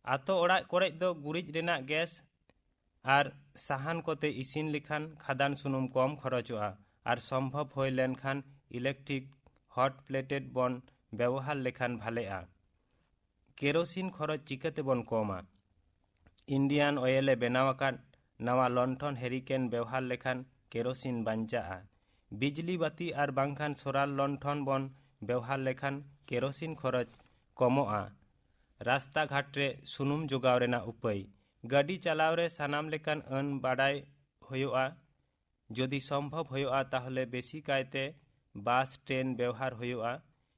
ᱟᱛᱳ ᱚᱲᱟᱜ ᱠᱚᱨᱮ ᱫᱚ ᱜᱩᱨᱤᱡ ᱨᱮᱱᱟᱜ ᱜᱮᱥ ᱟᱨ ᱥᱟᱦᱟᱱ ᱠᱚᱛᱮ ᱤᱥᱤᱱ ᱞᱮᱠᱷᱟᱱ ᱠᱷᱟᱫᱟᱱ ᱥᱩᱱᱩᱢ ᱠᱚᱢ ᱠᱷᱚᱨᱚᱪᱚᱜᱼᱟ ᱟᱨ ᱥᱚᱢᱵᱷᱚᱵ ᱦᱩᱭ ᱞᱮᱱᱠᱷᱟᱱ ᱤᱞᱮᱠᱴᱨᱤᱠ ᱦᱚᱴ ᱯᱞᱮᱴᱮᱰ ᱵᱚᱱ ᱵᱮᱣᱦᱟᱨ ᱞᱮᱠᱷᱟᱱ ᱵᱷᱟᱞᱮᱜᱼᱟ᱾ ᱠᱮᱨᱳᱥᱤᱱ ᱠᱷᱚᱨᱚᱪ ᱪᱤᱠᱟᱹ ᱛᱮᱵᱚᱱ ᱠᱚᱢᱟ? ᱤᱱᱰᱤᱭᱟᱱ ᱚᱭᱮᱞ ᱮ ᱵᱮᱱᱟᱣ ᱟᱠᱟᱫ ᱱᱟᱣᱟ ᱞᱚᱱᱴᱷᱚᱱ ᱦᱮᱨᱤᱠᱮᱱ ᱵᱮᱣᱦᱟᱨ ᱞᱮᱠᱷᱟᱱ ᱠᱮᱨᱳᱥᱤᱱ ᱵᱟᱧᱪᱟᱜᱼᱟ᱾ ᱵᱤᱡᱽᱞᱤ ᱵᱟᱹᱛᱤ ᱟᱨ ᱵᱟᱝᱠᱷᱟᱱ ᱥᱳᱞᱟᱨ ᱞᱚᱱᱴᱷᱚᱱ ᱵᱚᱱ ᱵᱮᱣᱦᱟᱨ ᱞᱮᱠᱷᱟᱱ ᱠᱮᱨᱳᱥᱤᱱ ᱠᱷᱚᱨᱚᱪ ᱠᱚᱢᱚᱜᱼᱟ᱾ ᱨᱟᱥᱛᱟ ᱜᱷᱟᱴ ᱨᱮ ᱥᱩᱱᱩᱢ ᱡᱚᱜᱟᱣ ᱨᱮᱱᱟᱜ ᱩᱯᱟᱹᱭ᱾ ᱜᱟᱹᱰᱤ ᱪᱟᱞᱟᱣ ᱨᱮ ᱥᱟᱱᱟᱢ ᱞᱮᱠᱟᱱ ᱟᱹᱱ ᱵᱟᱰᱟᱭ ᱦᱩᱭᱩᱜᱼᱟ᱾ ᱡᱩᱫᱤ ᱥᱚᱢᱵᱷᱚᱵ ᱦᱩᱭᱩᱜᱼᱟ, ᱛᱟᱦᱚᱞᱮ ᱵᱮᱥᱤ ᱠᱟᱭᱛᱮ ᱵᱟᱥ, ᱴᱨᱮᱱ ᱵᱮᱣᱦᱟᱨ ᱦᱩᱭᱩᱜᱼᱟ᱾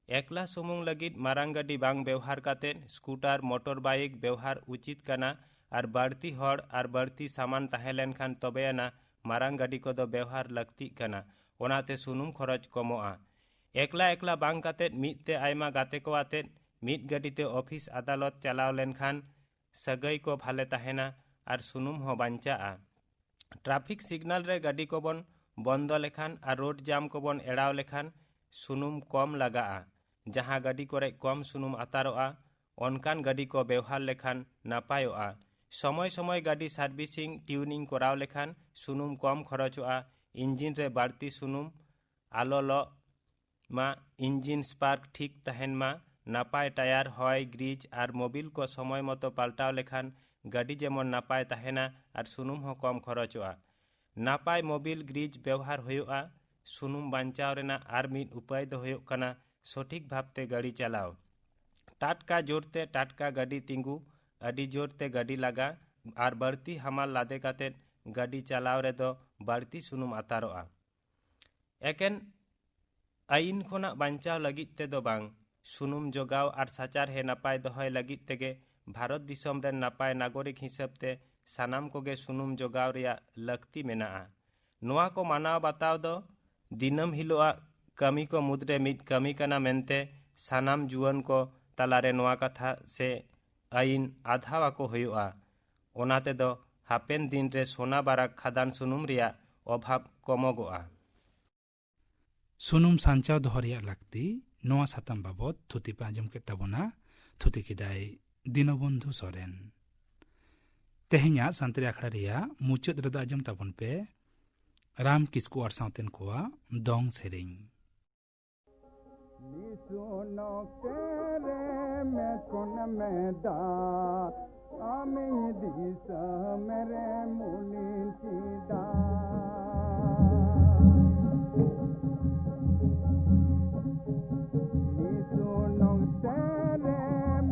ᱮᱠᱞᱟ ᱥᱩᱢᱩᱝ ᱞᱟᱹᱜᱤᱫ ᱢᱟᱨᱟᱝ ᱜᱟᱹᱰᱤ ᱵᱟᱝ ᱵᱮᱣᱦᱟᱨ ᱠᱟᱛᱮ ᱥᱠᱩᱴᱟᱨ, ᱢᱚᱴᱚᱨ ᱵᱟᱭᱤᱠ ᱵᱮᱣᱦᱟᱨ ᱩᱪᱤᱛ ᱠᱟᱱᱟ ᱟᱨ ᱵᱟᱹᱲᱛᱤ ᱦᱚᱲ ᱟᱨ ᱵᱟᱹᱲᱛᱤ ᱥᱟᱢᱟᱱ ᱛᱟᱦᱮᱸ ᱞᱮᱱᱠᱷᱟᱱ ᱛᱚᱵᱮᱭᱟᱱᱟ ᱢᱟᱨᱟᱝ ᱜᱟᱹᱰᱤ ᱠᱚᱫᱚ ᱵᱮᱣᱦᱟᱨ ᱞᱟᱹᱠᱛᱤᱜ ᱠᱟᱱᱟ᱾ ᱚᱱᱟᱛᱮ ᱥᱩᱱᱩᱢ ᱠᱷᱚᱨᱚᱪ ᱠᱚᱢᱚᱜᱼᱟ᱾ ᱮᱠᱞᱟ ᱮᱠᱞᱟ ᱵᱟᱝ ᱠᱟᱛᱮ ᱢᱤᱫ ᱛᱮ ᱟᱭᱢᱟ ᱜᱟᱛᱮ ᱠᱚ ᱟᱛᱮ ᱢᱤᱫ ᱜᱟᱹᱰᱤ ᱛᱮ ᱚᱯᱷᱤᱥ ᱟᱫᱟᱞᱚᱛ ᱪᱟᱞᱟᱣ ᱞᱮᱱᱠᱷᱟᱱ ᱥᱟᱹᱜᱟᱹᱭ ᱠᱚ ᱵᱷᱟᱞᱮ ᱛᱟᱦᱮᱱᱟ ᱟᱨ ᱥᱩᱱᱩᱢ ᱦᱚᱸ ᱵᱟᱧᱪᱟᱜᱼᱟ᱾ ᱴᱨᱟᱯᱷᱤᱠ ᱥᱤᱜᱱᱟᱞ ᱨᱮ ᱜᱟᱹᱰᱤ ᱠᱚᱵᱚᱱ ᱵᱚᱱᱫᱚ ᱞᱮᱠᱷᱟᱱ ᱟᱨ ᱨᱳᱰ ᱡᱟᱢ ᱠᱚᱵᱚᱱ ᱮᱲᱟᱣ ᱞᱮᱠᱷᱟᱱ ᱥᱩᱱᱩᱢ ᱠᱚᱢ ᱞᱟᱜᱟᱜᱼᱟ᱾ ᱡᱟᱦᱟᱸ ᱜᱟᱹᱰᱤ ᱠᱚᱨᱮ ᱠᱚᱢ ᱥᱩᱱᱩᱢ ᱟᱛᱟᱨᱚᱜᱼᱟ, ᱚᱱᱠᱟᱱ ᱜᱟᱹᱰᱤ ᱠᱚ ᱵᱮᱣᱦᱟᱨ ᱞᱮᱠᱷᱟᱱ ᱱᱟᱯᱟᱭᱚᱜᱼᱟ᱾ ᱥᱚᱢᱚᱭ ᱥᱚᱢᱚᱭ ᱜᱟᱹᱰᱤ ᱥᱟᱨᱵᱷᱤᱥᱤᱝ, ᱴᱤᱭᱩᱱᱤᱝ ᱠᱚᱨᱟᱣ ᱞᱮᱠᱷᱟᱱ ᱥᱩᱱᱩᱢ ᱠᱚᱢ ᱠᱷᱚᱨᱚᱪᱚᱜᱼᱟ, ᱤᱧᱡᱤᱱ ᱨᱮ ᱵᱟᱹᱲᱛᱤ ᱥᱩᱱᱩᱢ ᱟᱞᱚ ᱞᱚᱜ ᱢᱟ, ᱤᱧᱡᱤᱱ ᱥᱯᱟᱨᱠ ᱴᱷᱤᱠ ᱛᱟᱦᱮᱱ ᱢᱟ, ᱱᱟᱯᱟᱭ ᱴᱟᱭᱟᱨ, ᱦᱚᱭ, ᱜᱨᱤᱡᱽ ᱟᱨ ᱢᱳᱵᱤᱞ ᱠᱚ ᱥᱚᱢᱚᱭ ᱢᱚᱛᱚ ᱯᱟᱞᱴᱟᱣ ᱞᱮᱠᱷᱟᱱ ᱜᱟᱹᱰᱤ ᱡᱮᱢᱚᱱ ᱱᱟᱯᱟᱭ ᱛᱟᱦᱮᱱᱟ ᱟᱨ ᱥᱩᱱᱩᱢ ᱦᱚᱸ ᱠᱚᱢ ᱠᱷᱚᱨᱚᱪᱚᱜᱼᱟ᱾ ᱱᱟᱯᱟᱭ ᱢᱳᱵᱤᱞ ᱜᱨᱤᱡᱽ ᱵᱮᱣᱦᱟᱨ ᱦᱩᱭᱩᱜᱼᱟ᱾ ᱥᱩᱱᱩᱢ ᱵᱟᱧᱪᱟᱣ ᱨᱮᱱᱟᱜ ᱟᱨ ᱢᱤᱫ ᱩᱯᱟᱹᱭ ᱫᱚ ᱦᱩᱭᱩᱜ ᱠᱟᱱᱟ ᱥᱚᱴᱷᱤᱠ ᱵᱷᱟᱵᱽᱛᱮ ᱜᱟᱹᱰᱤ ᱪᱟᱞᱟᱣ᱾ ᱴᱟᱴᱠᱟ ᱡᱳᱨᱛᱮ ᱴᱟᱴᱠᱟ ᱜᱟᱹᱰᱤ ᱛᱤᱸᱜᱩ ᱟᱹᱰᱤ ᱡᱳᱨ ᱛᱮ ᱜᱟᱹᱰᱤ ᱞᱟᱜᱟ ᱟᱨ ᱵᱟᱹᱲᱛᱤ ᱦᱟᱢᱟᱞ ᱞᱟᱫᱮ ᱠᱟᱛᱮ ᱜᱟᱹᱰᱤ ᱪᱟᱞᱟᱣ ᱨᱮᱫᱚ ᱵᱟᱹᱲᱛᱤ ᱥᱩᱱᱩᱢ ᱟᱛᱟᱨᱚᱜᱼᱟ᱾ ᱮᱠᱮᱱ ᱟᱹᱭᱤᱱ ᱠᱷᱚᱱᱟᱜ ᱵᱟᱧᱪᱟᱣ ᱞᱟᱹᱜᱤᱫ ᱛᱮᱫᱚ ᱵᱟᱝ, ᱥᱩᱱᱩᱢ ᱡᱚᱜᱟᱣ ᱟᱨ ᱥᱟᱪᱟᱨᱦᱮ ᱱᱟᱯᱟᱭ ᱫᱚᱦᱚᱭ ᱞᱟᱹᱜᱤᱫ ᱛᱮᱜᱮ ᱵᱷᱟᱨᱚᱛ ᱫᱤᱥᱚᱢ ᱨᱮᱱ ᱱᱟᱯᱟᱭ ᱱᱟᱜᱚᱨᱤᱠ ᱦᱤᱥᱟᱹᱵ ᱛᱮ ᱥᱟᱱᱟᱢ ᱠᱚᱜᱮ ᱥᱩᱱᱩᱢ ᱡᱚᱜᱟᱣ ᱨᱮᱭᱟᱜ ᱞᱟᱹᱠᱛᱤ ᱢᱮᱱᱟᱜᱼᱟ᱾ ᱱᱚᱣᱟ ᱠᱚ ᱢᱟᱱᱟᱣ ᱵᱟᱛᱟᱣ ᱫᱚ ᱫᱤᱱᱟᱹᱢ ᱦᱤᱞᱳᱜᱟᱜ ᱠᱟᱹᱢᱤ ᱠᱚ ᱢᱩᱫᱽᱨᱮ ᱢᱤᱫ ᱠᱟᱹᱢᱤ ᱠᱟᱱᱟ ᱢᱮᱱᱛᱮ ᱥᱟᱱᱟᱢ ᱡᱩᱣᱟᱹᱱ ᱠᱚ ᱛᱟᱞᱟᱨᱮ ᱱᱚᱣᱟ ᱠᱟᱛᱷᱟ ᱥᱮ ᱟᱹᱭᱤᱱ ᱟᱫᱷᱟᱣ ᱟᱠᱚ ᱦᱩᱭᱩᱜᱼᱟ᱾ ᱚᱱᱟ ᱛᱮᱫᱚ ᱦᱟᱯᱮᱱ ᱫᱤᱱ ᱨᱮ ᱥᱳᱱᱟ ᱵᱟᱨᱟᱠ ᱠᱷᱟᱫᱟᱱ ᱥᱩᱱᱩᱢ ᱨᱮᱭᱟᱜ ᱚᱵᱷᱟᱵᱽ ᱠᱚᱢᱚᱜᱚᱜᱼᱟ᱾ ᱥᱩᱱᱩᱢ ᱥᱟᱧᱪᱟᱣ ᱫᱚᱦᱚ ᱨᱮᱭᱟᱜ ᱞᱟᱹᱠᱛᱤ, ᱱᱚᱣᱟ ᱥᱟᱛᱟᱢ ᱵᱟᱵᱚᱛ ᱛᱷᱩᱛᱤ ᱯᱮ ᱟᱸᱡᱚᱢ ᱠᱮᱫ ᱛᱟᱵᱚᱱᱟ᱾ ᱛᱷᱩᱛᱤ ᱠᱮᱫᱟᱭ ᱫᱤᱱᱚᱵᱚᱱᱫᱷᱩ ᱥᱚᱨᱮᱱ᱾ ᱛᱮᱦᱮᱧᱟᱜ ᱥᱟᱱᱛᱟᱲᱤ ᱟᱠᱷᱲᱟ ᱨᱮᱭᱟᱜ ᱢᱩᱪᱟᱹᱫ ᱨᱮᱫᱚ ᱟᱸᱡᱚᱢ ᱛᱟᱵᱚᱱ ᱯᱮ ᱨᱟᱢ ᱠᱤᱥᱠᱩ ᱟᱨ ᱥᱟᱶᱛᱮᱱ ᱠᱚᱣᱟᱜ ᱫᱚᱝ ᱥᱮᱨᱮᱧ᱾ ᱱᱤᱥᱩᱱ ᱚᱠᱛᱮ ᱨᱮ ᱢᱮᱫ ᱠᱷᱚᱱ ᱢᱮᱫ ᱫᱟᱜ, ᱟᱢᱤᱧ ᱫᱤᱥᱚᱢ ᱨᱮ ᱢᱩᱞᱤᱧ ᱪᱮᱫᱟ᱾ ᱱᱤᱥᱩᱱ ᱚᱠᱛᱮ ᱨᱮ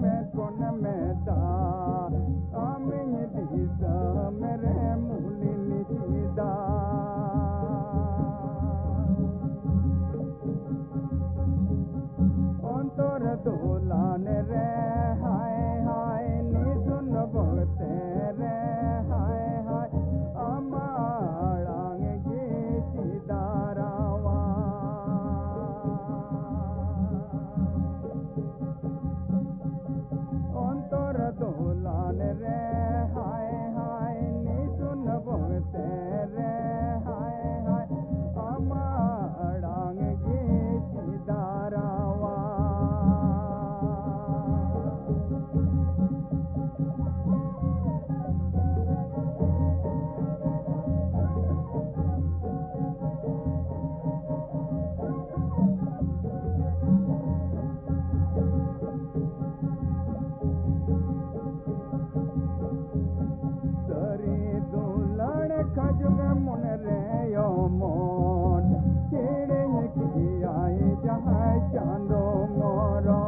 ᱢᱮᱫ ᱠᱷᱚᱱ ᱢᱮᱫ ᱫᱟᱜ, ᱟᱢᱤᱧ ᱫᱤᱥᱚᱢ ᱨᱮ ᱢᱩᱞᱤᱧ ᱪᱮᱫᱟ᱾ ᱚᱱᱛᱚᱨ ᱫᱩᱞᱟᱱ ᱨᱮ ᱦᱟᱭ ᱦᱟᱭ, ᱱᱤᱥᱩᱱ ᱵᱚᱠᱛᱮ ᱨᱮ ᱦᱟᱭ ᱦᱟᱭ, ᱟᱢᱟᱜ ᱟᱲᱟᱝ ᱜᱮ ᱪᱮᱫᱟᱨᱟᱣᱟ᱾ ᱚᱱᱛᱚᱨ ᱫᱩᱞᱟᱱ ᱨᱮ ᱦᱟᱭ ᱦᱟᱭ, ᱱᱤᱥᱩᱱ ᱵᱚᱠᱛᱮ ᱨᱮ ᱦᱟᱭ ᱦᱟᱭ, ᱟᱢᱟᱜ ᱟᱲᱟᱝ ᱜᱮ ᱪᱮᱫᱟᱨᱟᱣᱟ᱾ ᱥᱟᱹᱨᱤ ᱫᱩᱞᱟᱹᱲ ᱠᱷᱟᱡᱩᱜ ᱢᱚᱱᱮ ᱨᱮ ᱚᱢᱚᱱ, ᱠᱤᱨᱤᱧ ᱠᱮᱭᱟᱭ ᱡᱟᱦᱟᱸᱭ ᱪᱟᱸᱫᱚ ᱢᱚᱨᱚᱱ᱾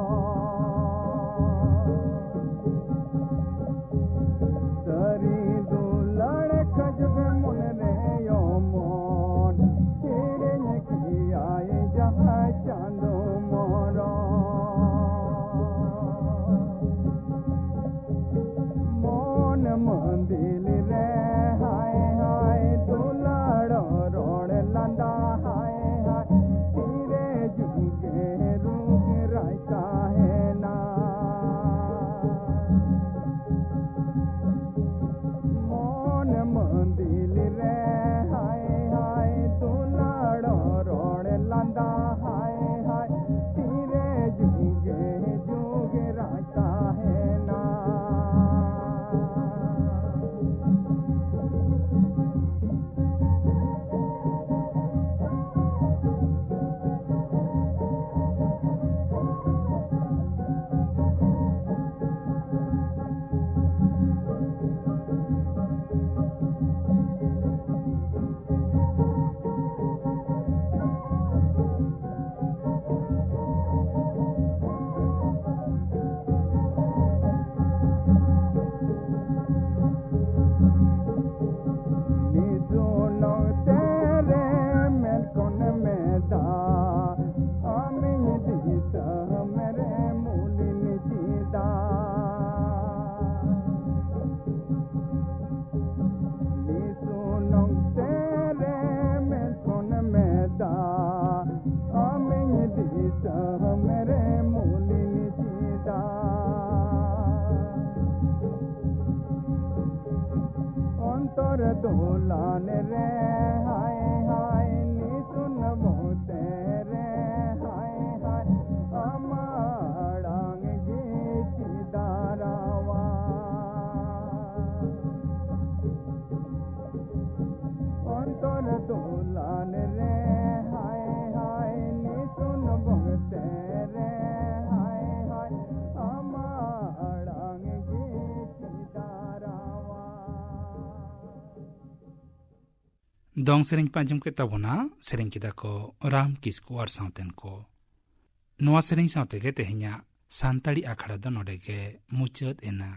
ᱚᱱᱛᱚᱨ ᱫᱩᱞᱟᱱ ᱨᱮ ᱦᱟᱭ ᱦᱟᱭ, ᱱᱤᱥᱩᱱ ᱢᱚᱛᱮ ᱨᱮ ᱦᱟᱭ ᱦᱟᱭ, ᱟᱢᱟᱜ ᱟᱲᱟᱝ ᱜᱮ ᱪᱮᱫᱟᱜ ᱨᱟᱣᱟ᱾ ᱚᱱᱛᱚᱨ ᱫᱩᱞᱟᱱ ᱨᱮ ᱦᱟᱭ ᱦᱟᱭ, ᱱᱤᱥᱩᱱ ᱢᱚᱛᱮ ᱨᱮ ᱦᱟᱭ ᱦᱟᱭ, ᱟᱢᱟᱜ ᱟᱲᱟᱝ ᱜᱮ ᱪᱮᱫᱟᱜ ᱨᱟᱣᱟ᱾ ᱫᱚᱝ ᱥᱮᱨᱮᱧ ᱯᱮ ᱟᱸᱡᱚᱢ ᱠᱮᱫ ᱛᱟᱵᱚᱱᱟ, ᱥᱮᱨᱮᱧ ᱠᱮᱫᱟ ᱠᱚ ᱨᱟᱢ ᱠᱤᱥᱠᱩ ᱟᱨ ᱥᱟᱶᱛᱮᱱ ᱠᱚ᱾ ᱱᱚᱣᱟ ᱥᱮᱨᱮᱧ ᱥᱟᱶ ᱛᱮᱜᱮ ᱛᱮᱦᱮᱧᱟᱜ ᱥᱟᱱᱛᱟᱲᱤ ᱟᱠᱷᱲᱟ ᱫᱚ ᱱᱚᱰᱮ ᱜᱮ ᱢᱩᱪᱟᱹᱫ ᱮᱱᱟ᱾